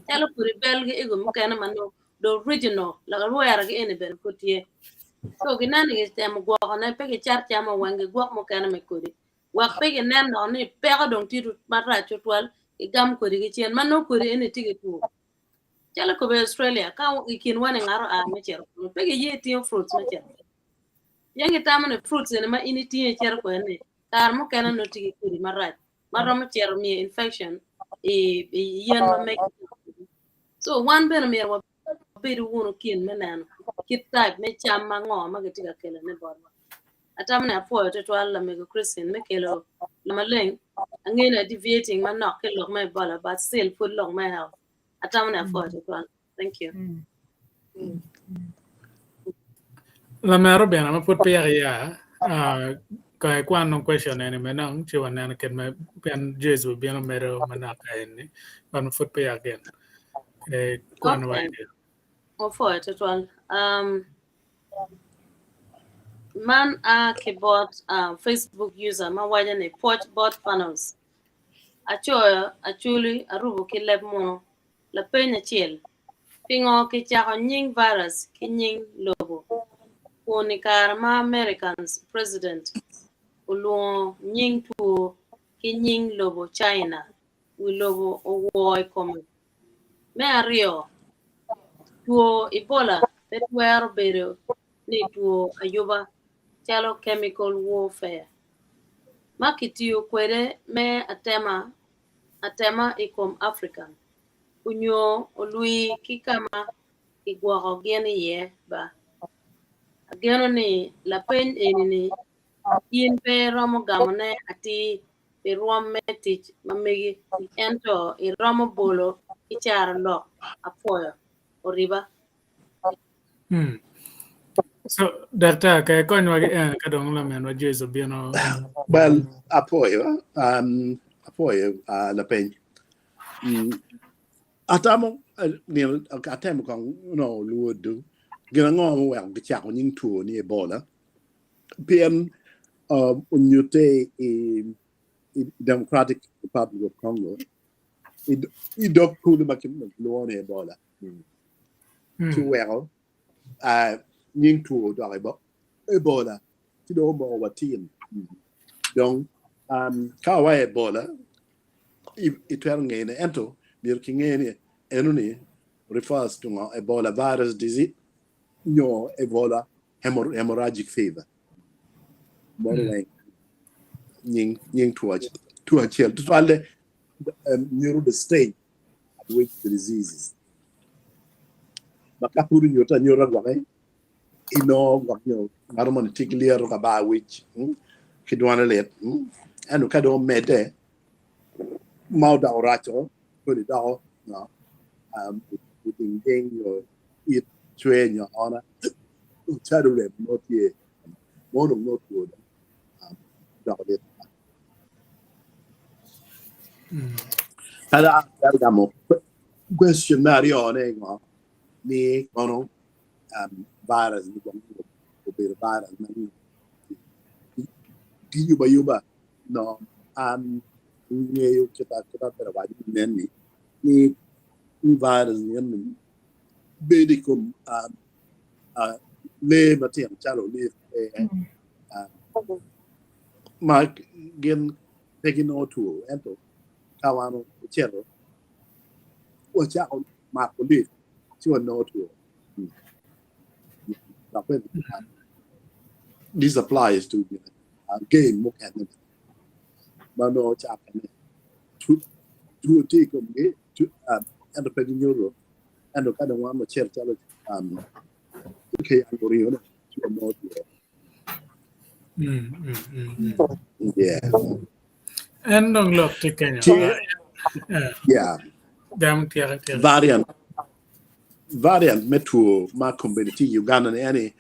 calo kodi bel ki ego mukene ma nongo the original lawera ki eni bene pud tye. So gineno ni gitemo gwokone pe gicat cam weng gigwok mukene me kodi wek pe ginen dok ni peko dong tye marac tutwal gigam kodi ki cen ma nongo kodi eni tye ki two. Calo kobe Australia, ka i kin wane ngat oa me cito kunu, pe giye tingo fruits me cito. Pien gitamo ni fruits eni ma in itingo icito kwede ni, kare mukene nongo tye ki kodi marac ma romo cito miyo infection i, i yen ma megi. So wan bene myero wabedu wunu kin me neno kit type me cam ango ma gitye ka kelone botwa. Atamo ni apwoyo tutwal lamego Christine me kelo lok maleng. Angeyo ni deviating manok ki lok me Ebola but still pud lok me health. Atamo ni apwoyo tutwal. Thank you. Lamero bene ma pud peya ki ya kong ikwan nong question eni me nong ci waneno kit ma pien Jesu bino medo manok ka eni but ma pud peya gin kwan wa Okay. Opwoyo tutwal. Um, man a ki bot uh, Facebook user ma waco ni pwoc bot funnels. Acoyo, aculi, arubo ki leb munu. Lapeny acel, pingo kicako nying virus ki nying lobo kun i kare ma Americans president olwongo nying two ki nying lobo China wi lobo owoo i kome? Me aryo, two Ebola pe twero bedo ni two ayuba calo chemical warfare ma kitiyo kwede me atema i kom African onyo olwi ki ka ma kigwoko gin iye ba. Ageno ni lapeny eni-ni in pe iromo gamone atir pi rwom me tic ma megi, ento iromo bolo ki caro lok apwoyo oriba. Hmm. So, daktar, ka ikonywa ki en ka dong laminwa Joyce obino. Well, apwoyo, um, apwoyo uh, lapeny. Mm. Atamo, uh, nino, atemo kong no lwodo gin ango muweko gicako nying two ni Ebola. Pien onyutte i Democratic Republic of Congo i dog kulu ma kilwongo ni Ebola ci oweko nying two odok Ebola ci dong omoko wa tin. Dong ka wa Ebola itwero ngene ento myero kinge ni enoni refers to ngo Ebola virus disease nyo Ebola hemorrhagic fever meno weng nying nying two two acel tutwalle nyuto the stage at which the disease is ma ka pud onyutte anyuta gwoki inongo gwok nyo ngat moni tye ki lyeto ka bar wic ki dwane lit ento ka dong omedde ma odoko raco kodi doko oding ding nyo it cwer nyo aona calo rem mo tye mo dong nongo two dong doko lit Ada atwero gamo question me aryone ngo ni kono virus ni gwok nyo obedo virus ma giyubo ayuba no an ngeyo kita kita bedo waco ni nen ni ni virus ni eni bedo i kom lee matino calo olik ma gin pe ginongo two ento ka wan ocito wacako mako olik. ci wanongo two. Dok bene this applies to game mukene ma nongo cakene two tye i komgi ento pe ginyuto ento ka dong wan wacito calo ki oringone ci wanongo two. Yeah. En dong lok tye kenyo. Tye, yeah. Gam tyeke tyeke. Variant variant me two ma kombeddi tye i Uganda ni eni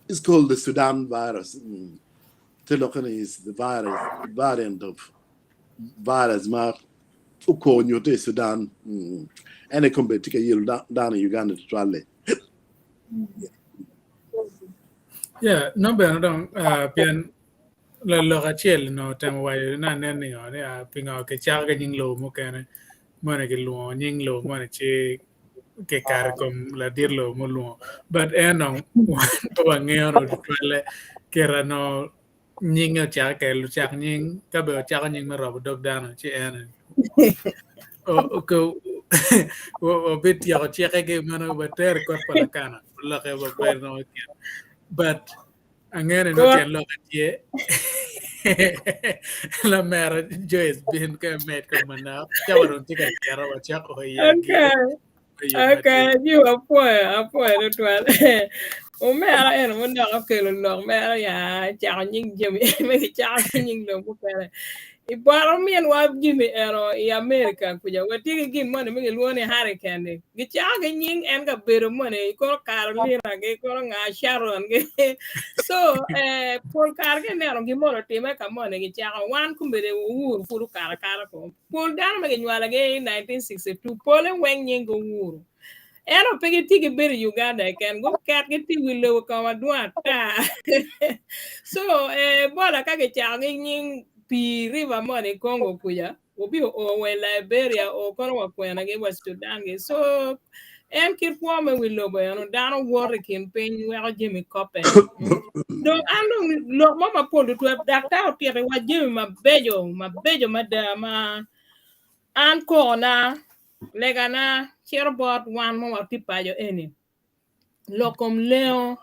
is called the Sudan virus. Mm. Te lokke ni is the virus variant of virus ma okwo nyute i Sudan. Mm. Eni kombeddi tye ka yelo dano i Uganda tutwalle. Yeah, no bene dong uh, pien lalok acel onongo otemo waco ni anen ningo ni ah, pingo kicako ki nying lobo mukene moni kilwongo nying lobo moni ci kikato i kom ladit lobo mulwongo but en dong wan pe wangeyo nongo tutwalle kite nongo nyinge ocake kede lucak nying ka bene ocako nying me robo dog dano ci en wabityeko cikkegi meno water i kot pa lakana olokke waber nongo kin but angeyo ni nongo tyen lokke tye lamera Joyce bin ka imed kom manok cawa dong tye ka cito wacako i Okay. Okay, ji apwoyo, apwoyo tutwal. Omera eno ma dok okelo lok mere ya cako nying jami me kicako ki nying lok mukene. I bot ominwa jami eno i America kuca watye ki gin moni ma gilwongo ni hurricane ni. Gicako ki nying en kabedo moni kono Carolina gi kono nga Sharon gi. So eh, pol kare ka ineno gin moni otime ka moni gicako wan kombeddi Uhuru pud okato akata ko. Pol dano ma ginywalogi i 1962 pole weng nying Uhuru. Ento pe gitye gibedo i Uganda keken, guket gitye i wi lobo ka madwong ata. So eh, bola ka gicako ki nying pii river moni i Congo kuca, obi oo wa i Liberia, o kono wa kwenagi wa Sudan gi. So en kit kwo me wi lobo eno, dano woto i kin piny weko jami kope. Dong an dong lok mo mapol tutwal, daktar otitiwa jami mabeco, mabeco mada ma an kokona, legana cito bot wan ma watye paco eni. Lok kom lengo.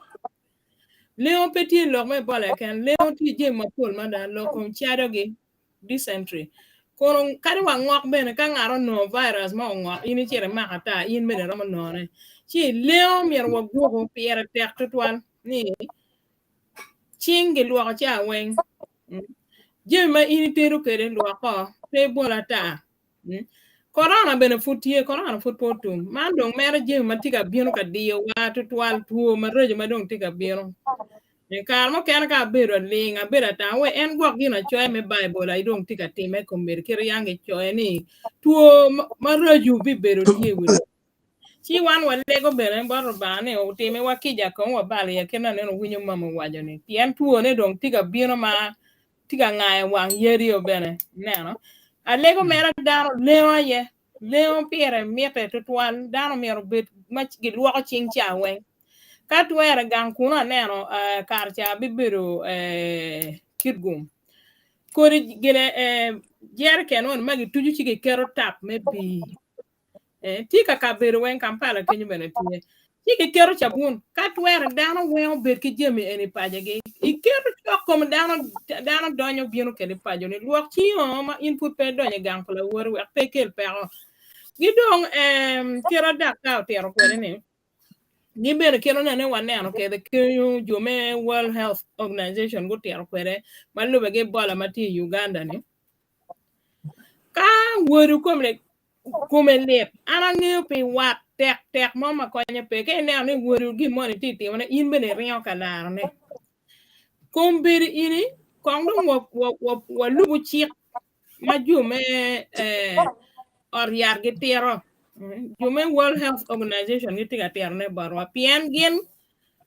Lengo pe tye lok me Ebola keken, lengo tye jami mapol mada, lok kom cadogi, dysentery. Kono kadi wa ngok bene ka ngat onongo virus mo ongok in icito imako ata in bene iromo nongone. Ci lengo myero wagwoku pire tek tutwal ni cing gilwoko ca weng. Jami ma in itedo kwede lwoko pe ibol ata. Korona bene pud tye, korona pud pe otum. Man dong mere jami ma tye ka bino ka diyowa tutwal, two maraco ma dong tye ka bino. I kare mukene ka abedo aling, abedo atamo, we en gwok gin acoya me Baibul aye dong tye ka timme i komedi kit yang gicoyo ni two maraco bibedo tye i wi lobo. Ci wan walego bene bot Lubanga ni otimiwa kica kong wabalo iye kit ma aneno winyo mama owaco ni pien twone dong tye ka bino ma tye ka ngayo wang yadi o bene ineno. Alego mere dano lengo aye lengo pire mitte tutwal dano myero obed ma gilwoko cing ca weng. Ka twere gang kunu aneno kare ca bibedo kitgum kodi gine jeriken moni ma gituco ci giketo tap me pii Tye ka kabedo weng, Kampala kenyo bene tye. Ci giketo cabun. Ka twere dano weng obed ki jami eni i pacogi. Iketo cok kom dano, dano donyo bino kede i paco-ni. Lwok cingo ma in pud pe idonyo i gang pa lawoti wek pe ikel peko. Ki dong kit daktar otito kwede ni, gin bene kit onene waneno kede kenyo jo me World Health Organization gutito kwede ma lube ki Ebola ma tye i Uganda-ni. Ka wodi kome kome lit, an angeyo pi wat tek tek mo ma konye pe. Ka ineno ni wodi gin moni tye timone, in bene iringo ka larone. Kombeddi ini kong dong walubo cik ma jo me ot yat gitito, jo me World Health Organization gitye ka titone botwa pien gin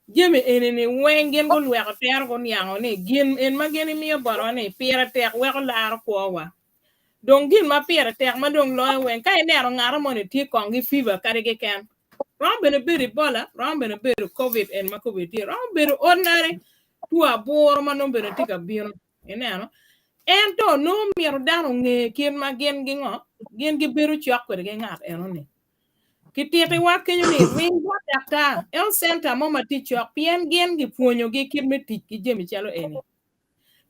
jami eni-ni weng gin gulweko tero guniango ni gin en ma gin imiyo botwa ni pire tek weko laro kwowa. Dong gin ma pire tek ma dong loyo weng ka ineno ngato moni tye kong ki fever kadi keken romo bene bedo Ebola, romo bene bedo COVID en ma COVID tye, romo bedo ordinary two aburo ma nongo bene tye ka bino. Ineno? Ento nongo myero dano onge kit ma gin gingo, gin gibedo cok kwede ki ngat enoni. Kititiwa kenyo ni ring bot daktar, health center mo ma tye cok pien gin gipwonyogi kit me tic ki jami calo eni.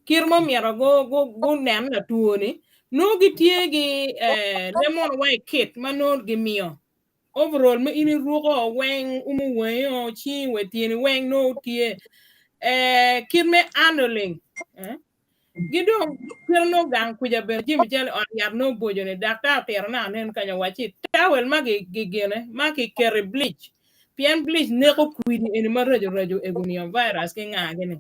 Kit ma omyero gunen latwo-ni, nongo gitye ki lemon wa i kit ma nongo gimiyo. Overall ma in iruko weng umo wangi o, cingi wa tyeni weng nongo tye. Kit me handling. Gi dong kit nongo gang kuca bene jami calo ot yat nongo boco ni daktar otito ni anen kany owacci towel ma gigine ma kiketo i bleach pien bleach neko kwidi eni maraco raco ego-ni virus ki nga gini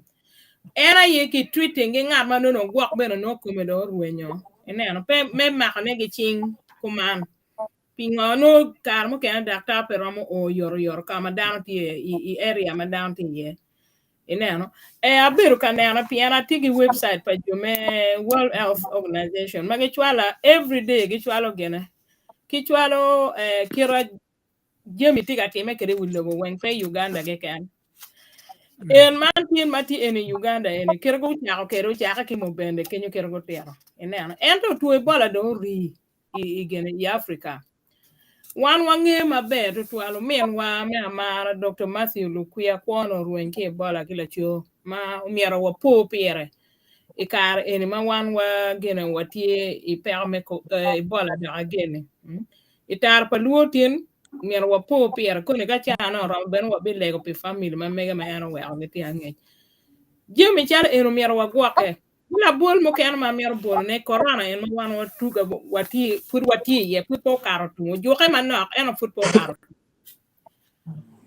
en aye ki treating ki ngat ma nongo ogwok bene nongo kome dong orwenyo ineno pe me makone ki cing kuman pingo nongo kare mukene daktar pe romo o oyotoyot ka ma dano tye i area ma dano tye iye. Ineno? Eh, abedo ka neno pien atye ki website pa jo me World Health Organization ma gicwala every day gicwalo gine. Gicwalo eh, kit jami tye ka time kwede i wi lobo weng pe i Uganda keken. En man tye ma tye en i Uganda eni kit gucako kwede ocake ki Mubende kenyo kit gutito. Ineno? Ento two Ebola dong orii i, i gine i Africa. Wan wangeyo maber tutwal ominwa me amara Dokta Matthew Lukwiya kwone orweny ki Ebola ki laco ma omyero wapo pire i kare eni ma wan wa gine watye i peko me Ebola dok ageni. I tara pa luo tin myero wapo pire koni ka caa ne oromo bene wabilego pi family ma mege ma en oweko gitye angec. Jami calo eni omyero wagwokke. Ki labol mukene ma amito bolone, korona en ma wan watuga watye pud watye iye pud pe okato tung ojuke manok ento pud pe okato tung.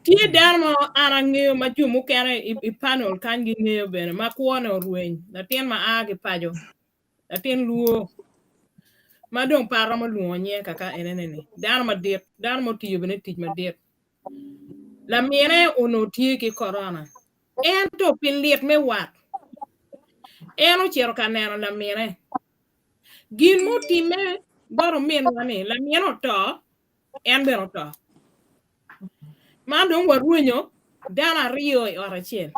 Tye dano mo an angeyo ma jo mukene i, i panel kany gingeyo bene ma kwone orweny latin ma a ki paco latin luo ma dong pe aromo lwongo nyinge kaka enene ni dano madit dano ma otiyo bene tic madit lamine onongo tye ki korona Ento pi lit me wat, en ocito ka neno lamine. Gin mutimme bot ominwa-ni, lamine oto, en bene oto. Man dong warwenyo dano aryo i ot acel.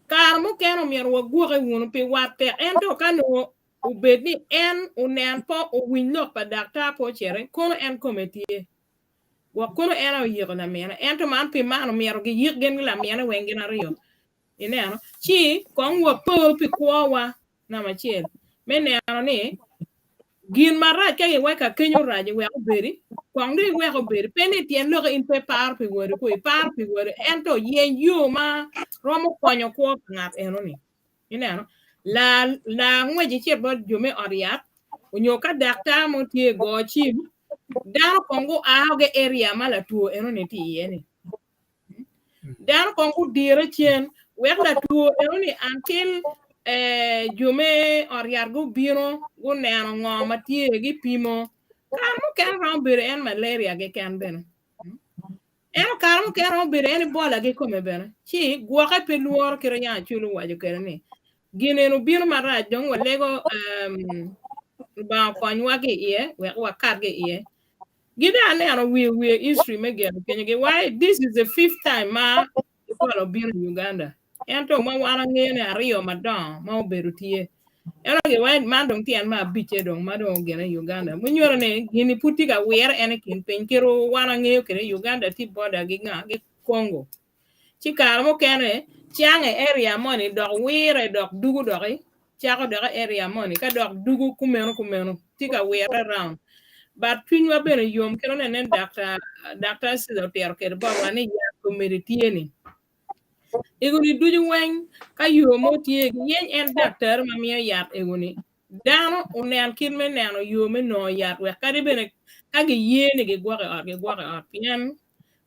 Kare mukene omyero wagwoke wunu pi wat tek, ento ka nongo obed ni en onen pe owiny lok pa daktar pe ociti, kono en kome tye. Gwok kono en aye oyiko lamine, ento man pi man omyero giyik gin ki lamine weng gin aryo. Ineno? Ci kong wapo pi kwowa namba acel me neno ni gin marac ka giwek ka kenyo rac iwek obedi, kong dong iwek obedi. Pe ni tyen lokke in pe iparo pi wode kwo, iparo pi wode ento yeny yo ma romo konyo kwo pa ngat enoni. Ineno? La, la ngwec icit bot jo me ot yat, onyo ka daktar mo tye go cim, dano kong gua ki area ma latwo enoni tye iye ni. Dano kong gudire cen wek latwo enoni until eh, jo me ot yat gubino guneno ngo ma tye gipimo. Kare mukene romo bedo en malaria keken bene. Ento kare mukene romo bedo en Ebola kikome bene. Ci gwoke pe lworo kit ma yam Acul owaco kwede ni gin eni obino marac dong walego um, Lubanga okonywa ki iye wek wakat ki iye. Gin dong aneno wiye wiye history me gin kenyo giwaco this is the fifth time ma Ebola obino i Uganda. Ento ma wan angeyo ni aryo madongo ma obedo tye. Ento giwaco man dong tyen me abicce dong ma dong ogene i Uganda. Munyuto ni gini pud tye ka wire en i kin piny kit wan angeyo kwede Uganda tye border gi nga gi Congo. Ci kare mukene cang i area moni dok wire dok dugo doki cako dok i area moni ka dok dugo kumeno kumeno tye ka wire round. But cwinywa bene yom kit ma nene Dr. Dr. Cesar otito kwede botwa ni yat komedi tye ni. Egoni ducu weng ka yo mo tye giyeny en daktar ma miyo yat egoni dano onen kit me neno yo me nongo yat wek kadi bene ka giye ni gigwok i ot gigwok i ot pien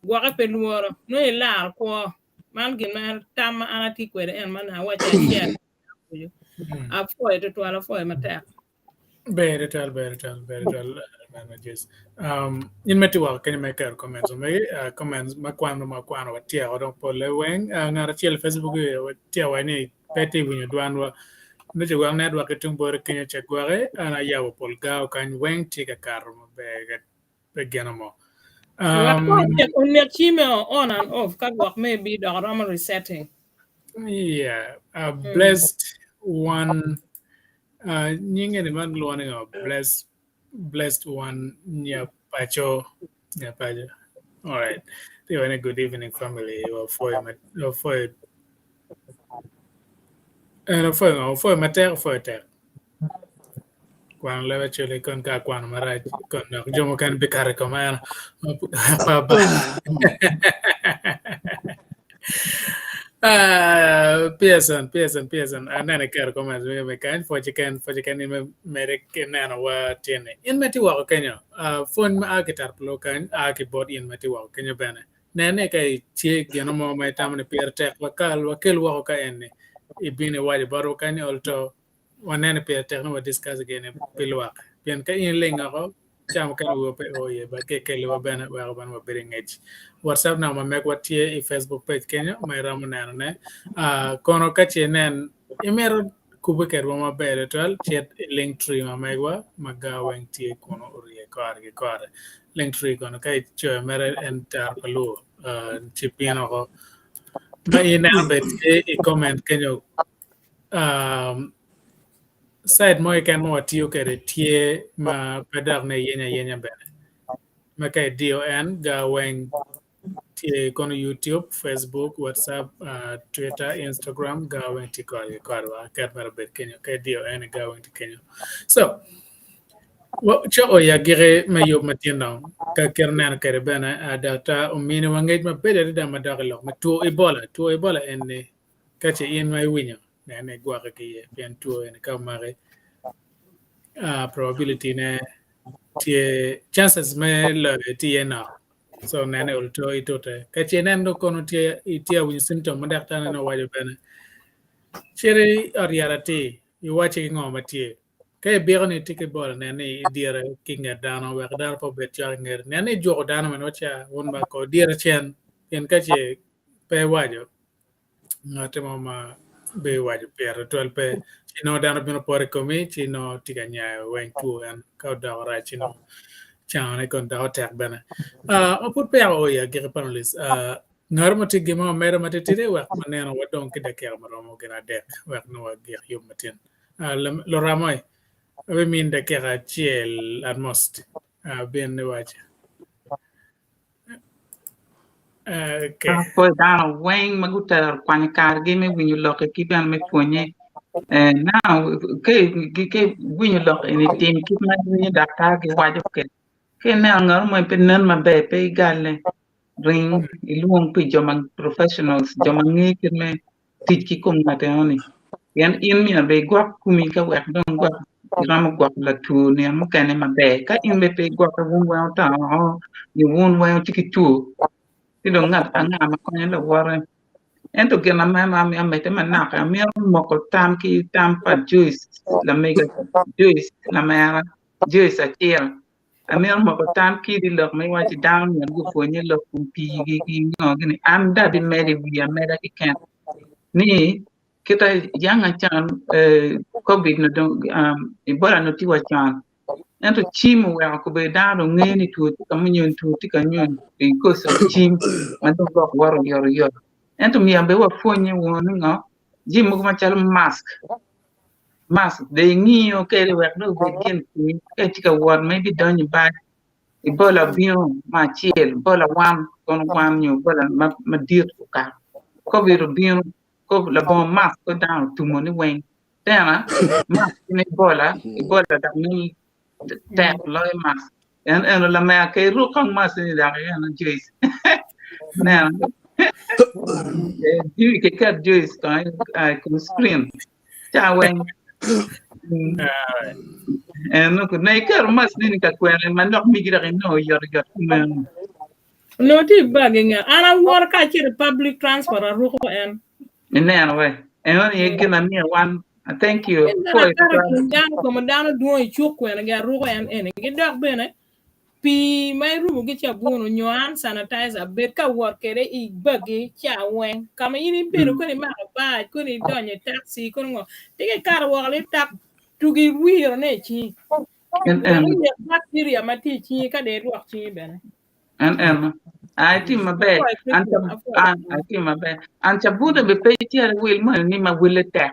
gwoke pe lworo nongo ilaro kwo man gin ma tam ma an atye kwede en ma awaco acel apwoyo tutwal apwoyo matek. Ber tutwal, ber tutwal, ber tutwal, man ma Jess. Um, in me tiwako kenyo me keto comments omegi, uh, comments ma kwano ma kwano watyeko dong pole weng. Uh, ngat acel i Facebook tye awaco ni pe tye winyo dwanwa. Nongo wek network ki tung bote kenyo ca gwake, an ayabo pol gao kany weng tye ka kato maber ka pe gino mo. Wek Um, onek onek cime o on and off ka gwok maybe dok romo resetting. yeah, uh, blessed one Uh, nyinge ni man gilwongo ni ngo? Blessed, blessed one nya paco. Yeah, paco. All right. Tye wene good evening family. Wapwoyo ma wapwoyo en wapwoyo ngo? Wapwoyo matek wapwoyo tek. Kwano leb acoli kon ka akwano marac kon dok jo mukene bikato i koma eno. Pa ba. Ah, Pearson, Pearson, Pearson. Aneno iketo comments mege me kany. Pwoc keken, pwoc keken in me mede ki nenowa tye-ni. In ma itye woko kenyo, ah, pwony ma a ki Tarplo kany a ki bot in ma itye woko kenyo bene. Nen ni ka itye gin mo ma itamo ni pire tek wakal, wakel woko ka en-ni, ibino iwaco botwa kany olto waneno ni pire tek ni wa discuss gini pi lwak. Pien ka in iling oko, ca mukene wiwa pe o iye, but ka ikeliwa bene weko bene wabedo i ngec. WhatsApp number megwa tye i Facebook page kenyo ma iromo nenone. Ah, kono ka ce inen imito kubbe kedwa maber tutwal, cit i link tree ma megwa ma gar weng tye kunu orye kore ki kore. Link tree kono ka icoyo mere en tero pa luo, ah, ci bino oko. Ma in ineno bene tye i comment kenyo um, site mo keken ma watiyo kwede tye ma pe dok ni iyenyo ayenya bene. Ma ka idiyo en gar weng tye kono YouTube, Facebook, WhatsApp, uh, Twitter, Instagram, gar weng tye kore ki kore wa ket mere obed kenyo. Ka idiyo en gar weng tye kenyo. So, coko i agiki me yub ma tye dong ka kit neno kwede bene uh, daktar ominiwa ngec mabeco adada madok i lok me two Ebola. Two Ebola en ni ka ce in ma iwinyo nen ni igwokke ki iye pien two eni ka omaki uh, probability ne tye chances me loyo tye iye nok so nene olto itute ka ce inen dong kono tye itye awinyo symptom ma daktar nene owaco bene cit i ot yat atir iwacci ki ngo ma tye ka ibiko ni itye ki Ebola nen ni idyere ki nget dano wek dano pe obed cok i ngeti nen ni ijuko dano bene waca wun ba ko dyere cen pien ka ce pe iwaco ngati mo ma biwaco pire tutwal pe ci nongo dano bino poto i komi ci nongo tye ka nyayo weng two en ka odoko rac ci nongo cangone kon doko tek bene. Uh, ma pud peya oo i agikki panelist, uh, ngat mo tye gin mo medo matitidi wek waneno wadong ki dakika maromo gin adek wek nongo wagik yub matin. Uh, Luramoy, abimini dakika acel at most. Uh, bin iwaco. Okay. Apwoyo dano weng ma gutero kwanyo kargi me winyo lokke ki bene me pwonye. Eh, now, ka i- ka iwinyo lok eni tim kit ma iwinyo daktar giwaco kwede. Ka ineno ngat mo pe nen maber pe igalle, ring ilwong pi jo ma professionals, jo ma ngeyo kit me tic ki kom ngat enoni. Pien in myero bene igwok komi ka wek dong gwok iromo gwoko latwo nino mukene maber. Ka in bene pe igwokke wun weng wuto woko nyo wun weng wutye ki two ci dong ngat anga ma konyo lawote. Ento gin ma amito amedde manok amito moko tam ki tam pa Joyce lamega Joyce lamera Joyce Aciro Amito moko tam kidi lok ma iwaco dano myero gupwonye lok kom pii-gi ki ngo gini an dong abimedo i wiya ameda keken ni kita yang acan covid ni dong ebola ni tye wa con ento cim oweko kobedo dano dong ngeyo ni two tye ka nyo two tye ka nyo because of cim ma dong gwok woto oyotoyot ento myero bene wapwonye wunu ni ngo jami mogo macalo mask Mask dong ingiyo kede wek dong obed gin kwir ka itye ka wot ma ibidonyo i bac Ebola obino me acel Ebola wan kono wan nyo Ebola madit okato covid obino labongo mask ko dano otumo ni weng tena mask gin Ebola Ebola dok nongo tek loyo mask en eno lamera ka iruk kong mask ni dok eno Joyce neno Jimmy kiket Joyce kong i kom screen Ca weng. Eno ne iketo mac nini ka kwene ma dok migi dok inongo oyotoyot kumeno. Onongo tye i bag i nge. An awoto ka acito i public transport aruko en. Ineno we. Eno ni aye gin amiyo wan. Thank you. En bene akato i kin dano koma dano dwong i cuk kwene gi aruko en eni. Ki dok bene Pii ma irubo ki cabun onyo hand sanitizer bed ka wot kwede i bagi ca weng ka ma in ibedo koni imako bac koni idonyo i taxi koni ngo tika ikato woko litap tugi wiro ne i cingi wek inek bacteria ma tye i cingi ka dong irwok cingi bene. En eno. Ai tim maber. An an ai tim maber. An cabune be pe icito iwil moni ni ma wille tek.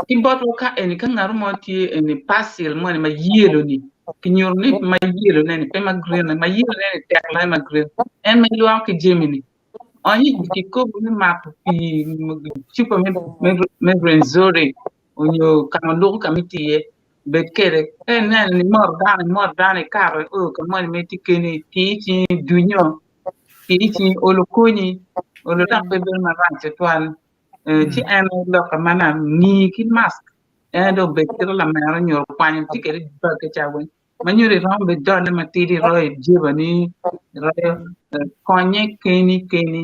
Ki botwa ka eni ka ngat mo tye eni parcel moni ma yelo ni. Kinyuto ni ma yelo ne-ni pe ma green ma yelo ne-ni tek loyo ma green. En ma ilwoko ki jami-ni ony i kikopo me mato pii cupa me Rwenzori onyo ka ma luko ka ma itye iye bed kwede ka ineno ni imoto dano imoto dano ikato io ka moni ma itye keni tii cingi dunyo tii cingi olo konyi olo dok pe bedo marac tutwal ci en aye lok ma ngi ki mask en aye dong obed calo lamera nyo okwanyo tye kwede i bagge ca weng ma nyuto iromo bene dole matidi iroyo i jebani iroyo konye keni keni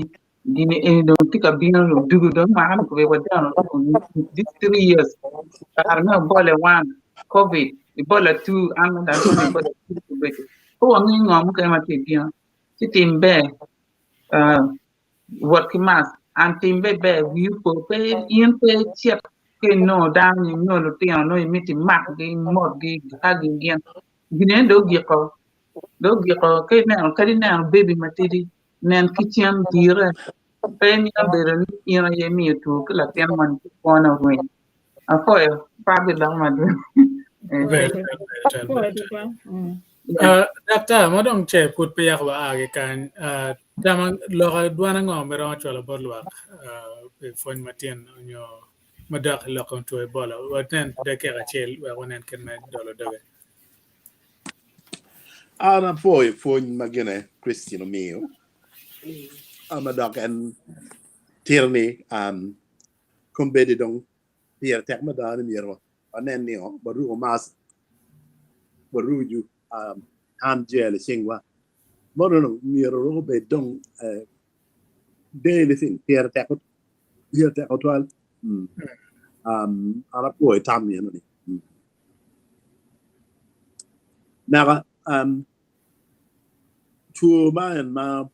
gini eni dong tye ka bino dong dugo dong mwaka ni kobedi wadeno this 3 years kare me Ebola 1, covid, Ebola 2 an ma dong atye Ebola 2 kobedo pe wangeyo ngo mukene ma tye ka bino ci tim ber wot ki mask and tim be ber wii opo pe in pe icit ka inongo dano nyo inongo lutino nongo imito imakgi imotgi igagi gin gin eni dong ogiko dong ogiko ka ineno kadi ineno baby matidi nen ki cen dire pe imito bedo ni in aye imiyo two ki latin moni ci kwone orweny apwoyo pe abiloko madwong. Ber, ber, ber, ber, ber. Daktar, ma dong ce pud pe yako wa a ki kany, tama lok adwan ango ma iromo cwalo bot lwak pi pwony matyen onyo madok i lok kom two Ebola? Wanen dakika acel wek wanen kit me dolo doge. An apwoyo pwony ma gine Christine omiyo ma dok en tito ni kombeddi dong pire tek mada ni myero wanen ni waruko mask, warucu hand gel i cingwa. Mono dong myero romo obed dong daily thing pire tek pire tek tutwal. An apwoyo tam eno-ni. Naka two ma en ma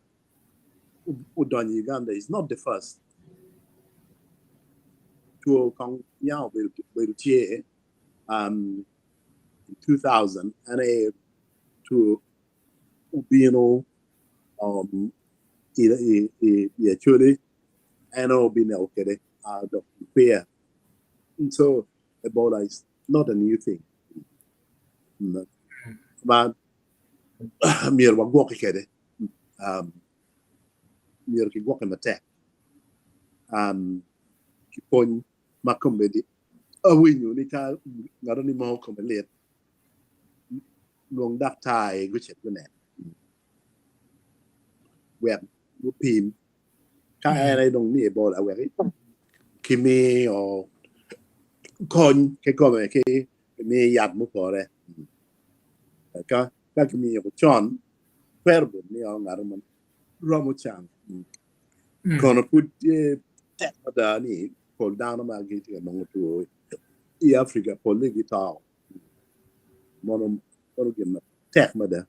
odonyo i Uganda is not the first. Two kong ya obedo tye in 2000 en aye two obino i Acholi en aye obineko kwede dok peya. So Ebola is not a new thing. Ma myero wagwokke kwede. Myero kigwokke matek. Ki pwony ma kombeddi awinyo ni ka ngat ni mo kome lit lwong daktar gucit gunen wek gupim ka en aye dong ni Ebola wek kimiyo kony kikome ki kimiyo yat mupore ka kimiyo con twero bedo ni ngat mo romo cang kono pud tye tek mada ni pol dano ma gitye ka nongo two i Africa polle gito mono gin matek mada.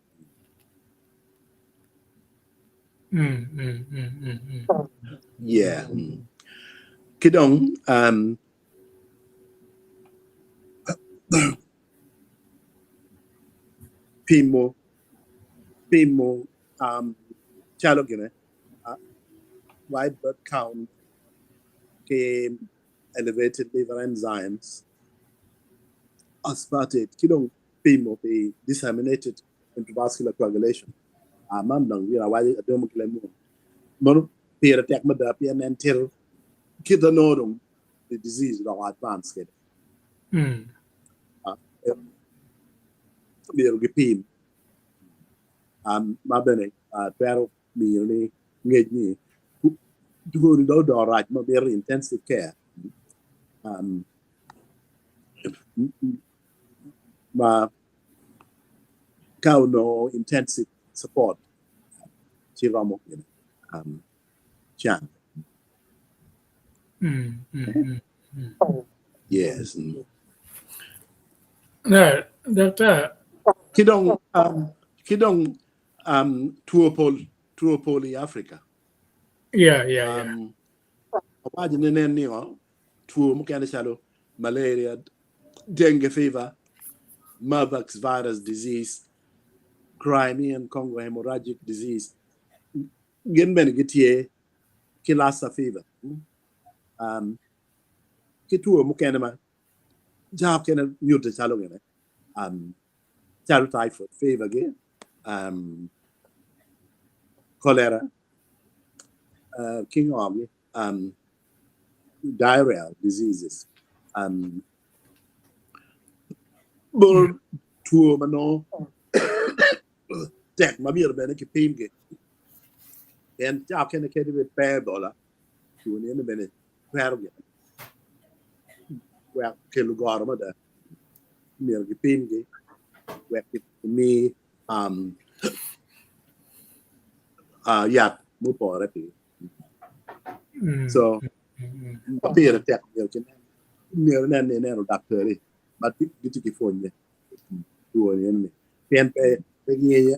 Yeah. Ki dong pimo pimo calo gine white blood count ki elevated liver enzymes aspartate ki dong pimo pi disseminated intravascular coagulation man dong gin awaco adomo ki leb munu mono pire tek mada pien en tito kit ma nongo dong the disease odoko advance kwede myero gipim ma bene twero miyo ni ngec ni twoni dong odoko rac ma mito intensive care ma ka onongo intensive support ci romo cang. Yes. Doctor. Ki dong ki dong two pol two pol i Africa. Yeah. Awaco ni nen ni two mukene calo malaria, dengue fever, Marburg virus disease, Crimean Congo hemorrhagic disease gin bene gitye ki Lassa fever ki two mukene ma ja mukene nyute calo gine. Calo typhoid fever gi, um, cholera, uh, ki ngo gi, um, diarrheal diseases, um, bol two ma nongo tek ma myero bene kipimgi. Pien ca kene kadi bed pe Ebola, two ni eni bene twero gire wek kelo goro mada. Myero kipimgi wek kimi um, uh, yat mupore pigi. So, ma pire tek myero kinen myero inen ni ineno daktari ma gitye ki pwonye two ni eni pien pe pe gingeyo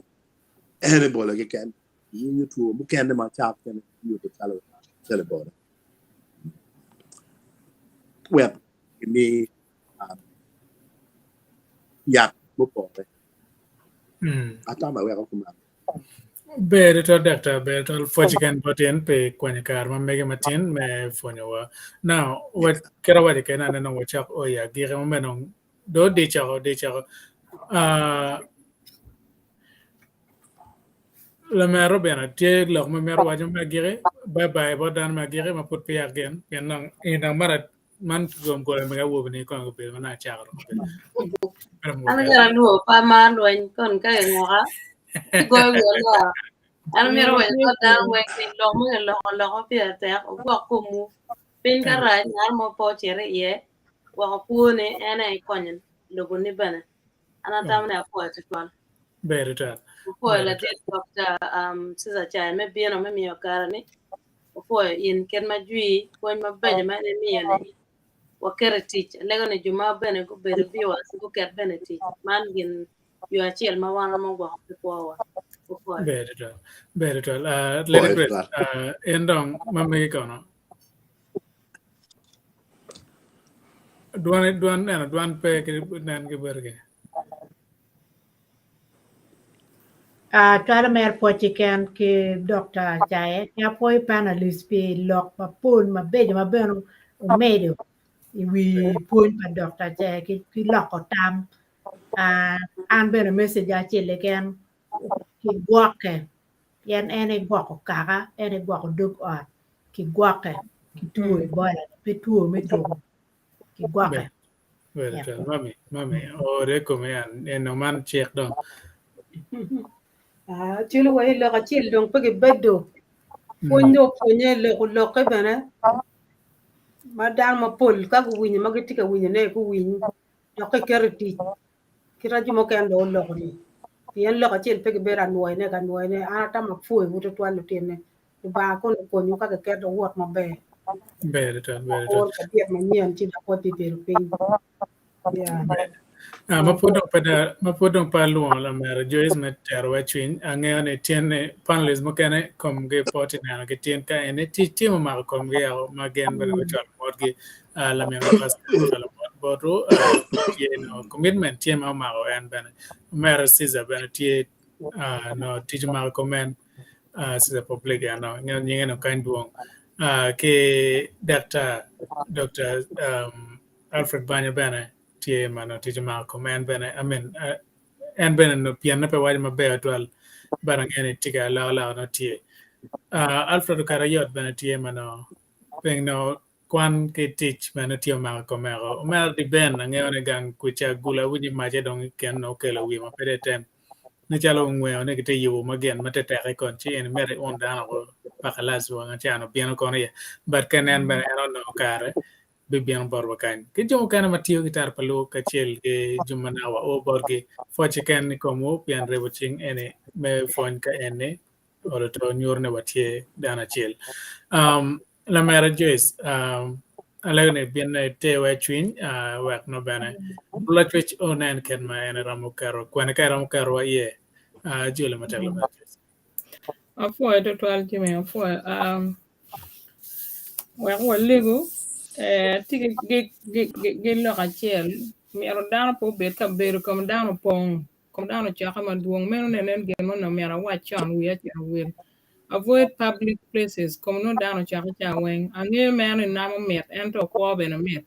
en Ebola keken gingeyo two mukene ma ca mukene nyuto calo calo Ebola wek kimi um, yat mupore atamo aweko kuman. Ber tutwal daktar, ber tutwal pwoc keken bot in pi kwanyo kare ma mege matin me pwonyowa. Now, wa kit awaco kene aneno wacok o i agiki ma me dong do odic oko odic oko. Ah, lamera Robina tye lok ma mito waco me agiki, bye bye bot dano me agiki ma pud peya gin pien dong in dong mara man gom golo mege awobi ni kong obedo ma nacako dong obedo. An gire alwor pe amaro lweny kon ka kinguka ci goyo wiya alwora. An myero awac bot dano weng ni lok ma kiloko loko pire tek wugwok komwu. Piny ka rac ngat mo pe ocito iye gwoko kwone en aye konyo loboni bene. An atamo ni apwoyo tutwal. Ber tutwal. Apwoyo ladit Dr. Um, Cesar Cai me bino me miyo kare ni Apwoyo in kit ma jwi pwony mabeco ma in imiyo-ni waketo i tic. Alego ni jo ma bene gubedo viewers guket bene i tic. Man gin yo acel ma wan romo gwoko ki kwowa. Apwoyo. Ber tutwal. Ber tutwal. Uh, Lady Pwoyo Grace, tutwal. uh, in dong ma megi kono? Dwan, dwan, neno, dwan pe ki nen ki bergi. Acwalo mere pwoc keken ki Dokta Acaye ki apwoyo panelist pi lok mapol mabeco ma bene omedo i wi pwony pa Dokta Acaye ki loko tam. An bene message acel keken ki gwokke pien en egwoko kaka, en egwoko dog ot ki gwokke ki two Ebola pe two me tuko ki gwokke. Ber tutwal. Mami, mami, ore i kome an, eno man cik dong. Ah, calo wa i lok acel dong pe gibedo. Pwony dong opwonye loko lokke bene ma dano mapol ka guwinyo ma gitye ka winyone guwiny dok kiketo i tic kit ma jo mukene dong oloko-ni. Pien lok acel pe gibedo anwoyone ka nwoyone. An atamo apwoyowu tutwal lutinne. Lubanga kono okonyu ka kiketo wuwot maber. Ber tutwal, ber tutwal. Or cabit manyen ci dok wabibedo piny. Yeah. Ah, ma pud dong pe da, ma pud dong pe alwongo lamera Joyce me tero wa cwiny, angeyo ni tyen ni panelist mukene komgi pe otye neno ki tyen ka eni tic tye mamako komgi eko ma gin bene gucwalo motgi. Ah, laminwa Pascal ocwalo mot botwu, ah, tye no commitment tye ma omako en bene. Omera Caesar bene tye ah, no tic omako komen. Cesar Public eno nyinge no kany dwong ki Daktar Dr. Alfred Banyo bene tye ma nongo tic omako kom en bene I mean en bene no pienne pe waco maber tutwal but angeyo ni tye ka alokaloka nongo tye. Alfred Okarayot bene tye ma nongo piny nongo kwan ki tic bene tye omako i kome oko. Omera di Ben angeyo ni gang kwica gula awinyo mace dong ken nongo okelo wiye ma pe dong etem. Ni calo ongweo ni gitye yubo ma gin ma tetek-ki kony ci en myero iun dano woko paka lac wang acan obino kono iye but ka inen bene en onongo kare bibino botwa kany. Ki jo mukene ma tiyo ki tar pa luo kacel ki jo ma naka wa o botgi pwoc keken i komwu pien ribo cing eni me pwony ka eni olo to nyuto ni watye dano acel. Um, Lamera Joyce, um, alego ni bin iter wa i cwiny uh, wek no bene lacwec onen kit ma en eromo keto kwene ka eromo keto wa iye. Uh, jole matek Lamera Joyce. Apwoyo tutwal Jimmy, apwoyo. Um, wek walegu eh, tye ki, gi, gi, gi, gi lok acel myero dano pe obed ka bedo ka ma dano opong kom dano ocokke madwong meno nene en gin ma onongo myero awac con wiya ocito wil. Avoid public places kom nongo dano ocokke ca weng. Angeyo meno ni namo mit ento kwo bene mit.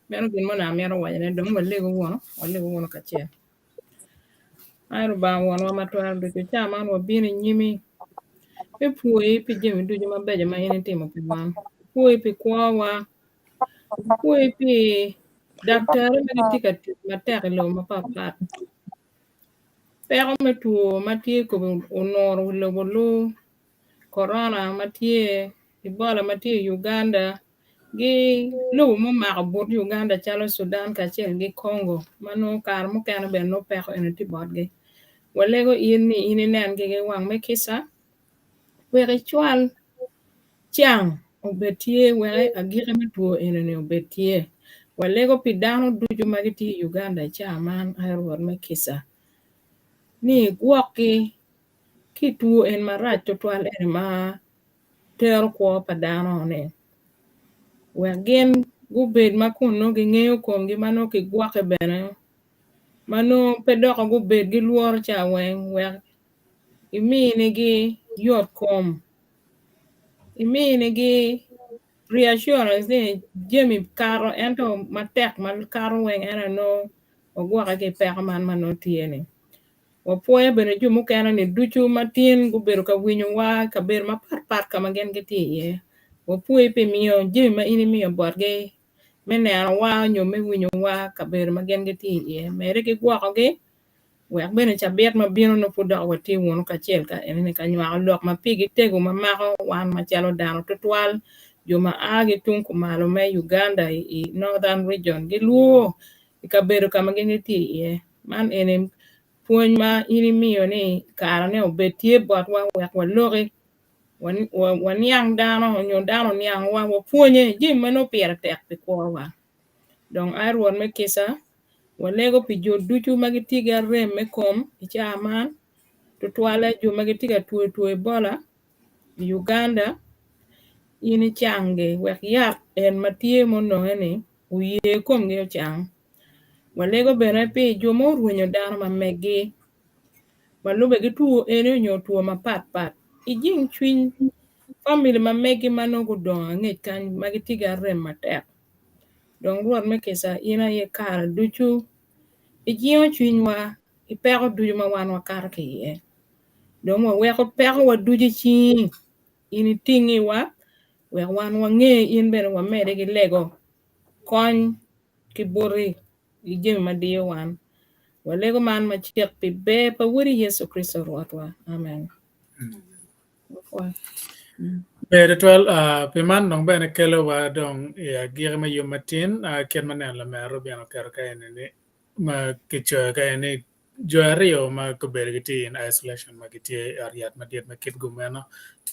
Meno gin ma onongo amito wacone dong walegu wunu, walegu wunu kacel. Ai Rubanga Wonwa ma Twero Ducu, ca man wabino i nyimi me pwoyi pi jami ducu mabeco ma in itimo pi wan. Wapwoyi pi kwowa, wapwoyi pi daktari ma gitye ka tic matek i lobo mapatpat. Peko me two ma tye kome onuro wi lobo lung, korona ma tye, Ebola ma tye i Uganda, gi lobo mumako but Uganda calo Sudan kacel ki Congo ma nongo kare mukene bene nongo peko eni tye botgi. Walego in ni in inengi ki wang me kica wek icwal cang obed tye wek agikki me two eni obed tye. Walego pi dano ducu ma gitye i Uganda i caa man ai Rwot me kica ni igwokgi ki i two eni marac tutwal eni ma tero kwo pa dano-ni wek gin gubed ma kun nongo gingeyo komgi ma nongo gigwokke bene ma nongo pe doko gubed gilworo ca weng wek iminigi yot kom iminigi reassurance ni jami kato ento matek makato weng en aye nongo wagwokke ki i peko man ma nongo tye-ni. Wapwoyo bene jo mukene-ni ducu ma tin gubedo ka winyowa i kabedo mapatpat ka ma gin gitye iye. Wapwoyi pi miyo jami ma in imiyo botgi me nenowa nyo me winyowa i kabedo ma gin gitye iye. Medde ki gwokogi wek bene cabit ma bino nongo pud dok watye wunu kacel ka enini ka nywako lok ma pigi tego ma mako wan macalo dano tutwal jo ma a ki tung kumalo me Uganda i Northern Region gilwor i kabedo ka ma gin gitye iye. Man eni pwony ma in imiyo ni karene obed tye botwa wek waloki, waniang dano nyo dano oniangwa, wapwonye jami ma nongo pire tek pi kwowa. Dong ai Rwot me kica, walego pi jo ducu ma gitye ki arem me kom i caa man, tutwalle jo ma gitye ka twoyo two Ebola i Uganda, in icanggi wek yat en ma tye ma ononge-ni oye komgi ocang. Walego bene pi jo ma orwenyo dano ma meggi ma lube ki two eni onyo two mapat pat ijing cwiny famili ma meggi ma nongo gudongo angec kany ma gitye ki arem matek. Dong Rwot me kica in aye kare ducu ijingo cwinywa i peko ducu ma wan wakato ki iye. Dong waweko pekowa ducu i cingi in itingiwa wek wan wange in bene wamedde ki lego kony ki boti i jami ma diyo wan. Walego man macek pi ber pa Wodi Yecu Kricito Rwotwa. Amen. Ber tutwal, pi man dong bene kelowa dong i agikki me yub matin kit ma neno lamera Rubin oketo ka eni ni ma kicoyo ka eni ni jo aryo ma gubedo gitye in isolation ma gitye i ot yat madit me Kitgum meno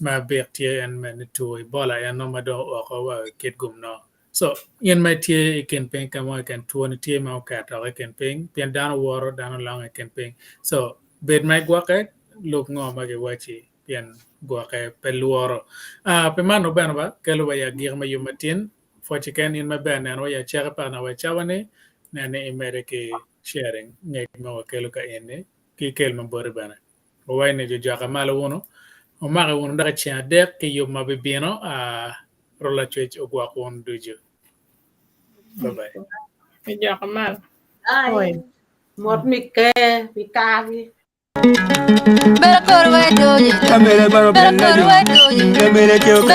ma bik tye en me ni two Ebola eno ma dong ooko wa i Kitgum no. So, in ma itye i kin piny ka mo keken, twoni tye ma oket oko i kin piny, pien dano woro, dano longe i kin piny. So, bed ma igwokke, lub ngo ma giwacci, pien gwokke pe lworo. Ah, pi man bene ba, kelo wa i agikki me yub matin. Pwoc keken in maber neno wa i acaki paka naka wa i cawa-ni, nen ni imedde ki sharing ngec ma wakelo ka eni, ki kel ma boti bene. Wawaco ni jo joka malo wunu, wumake wunu dok i ceng adek ki yub ma bibino, ah, Rwot Lacwec ogwok wun ducu. Bye bye. Ijoko malo. Ai, mot mi ker, mi kagi.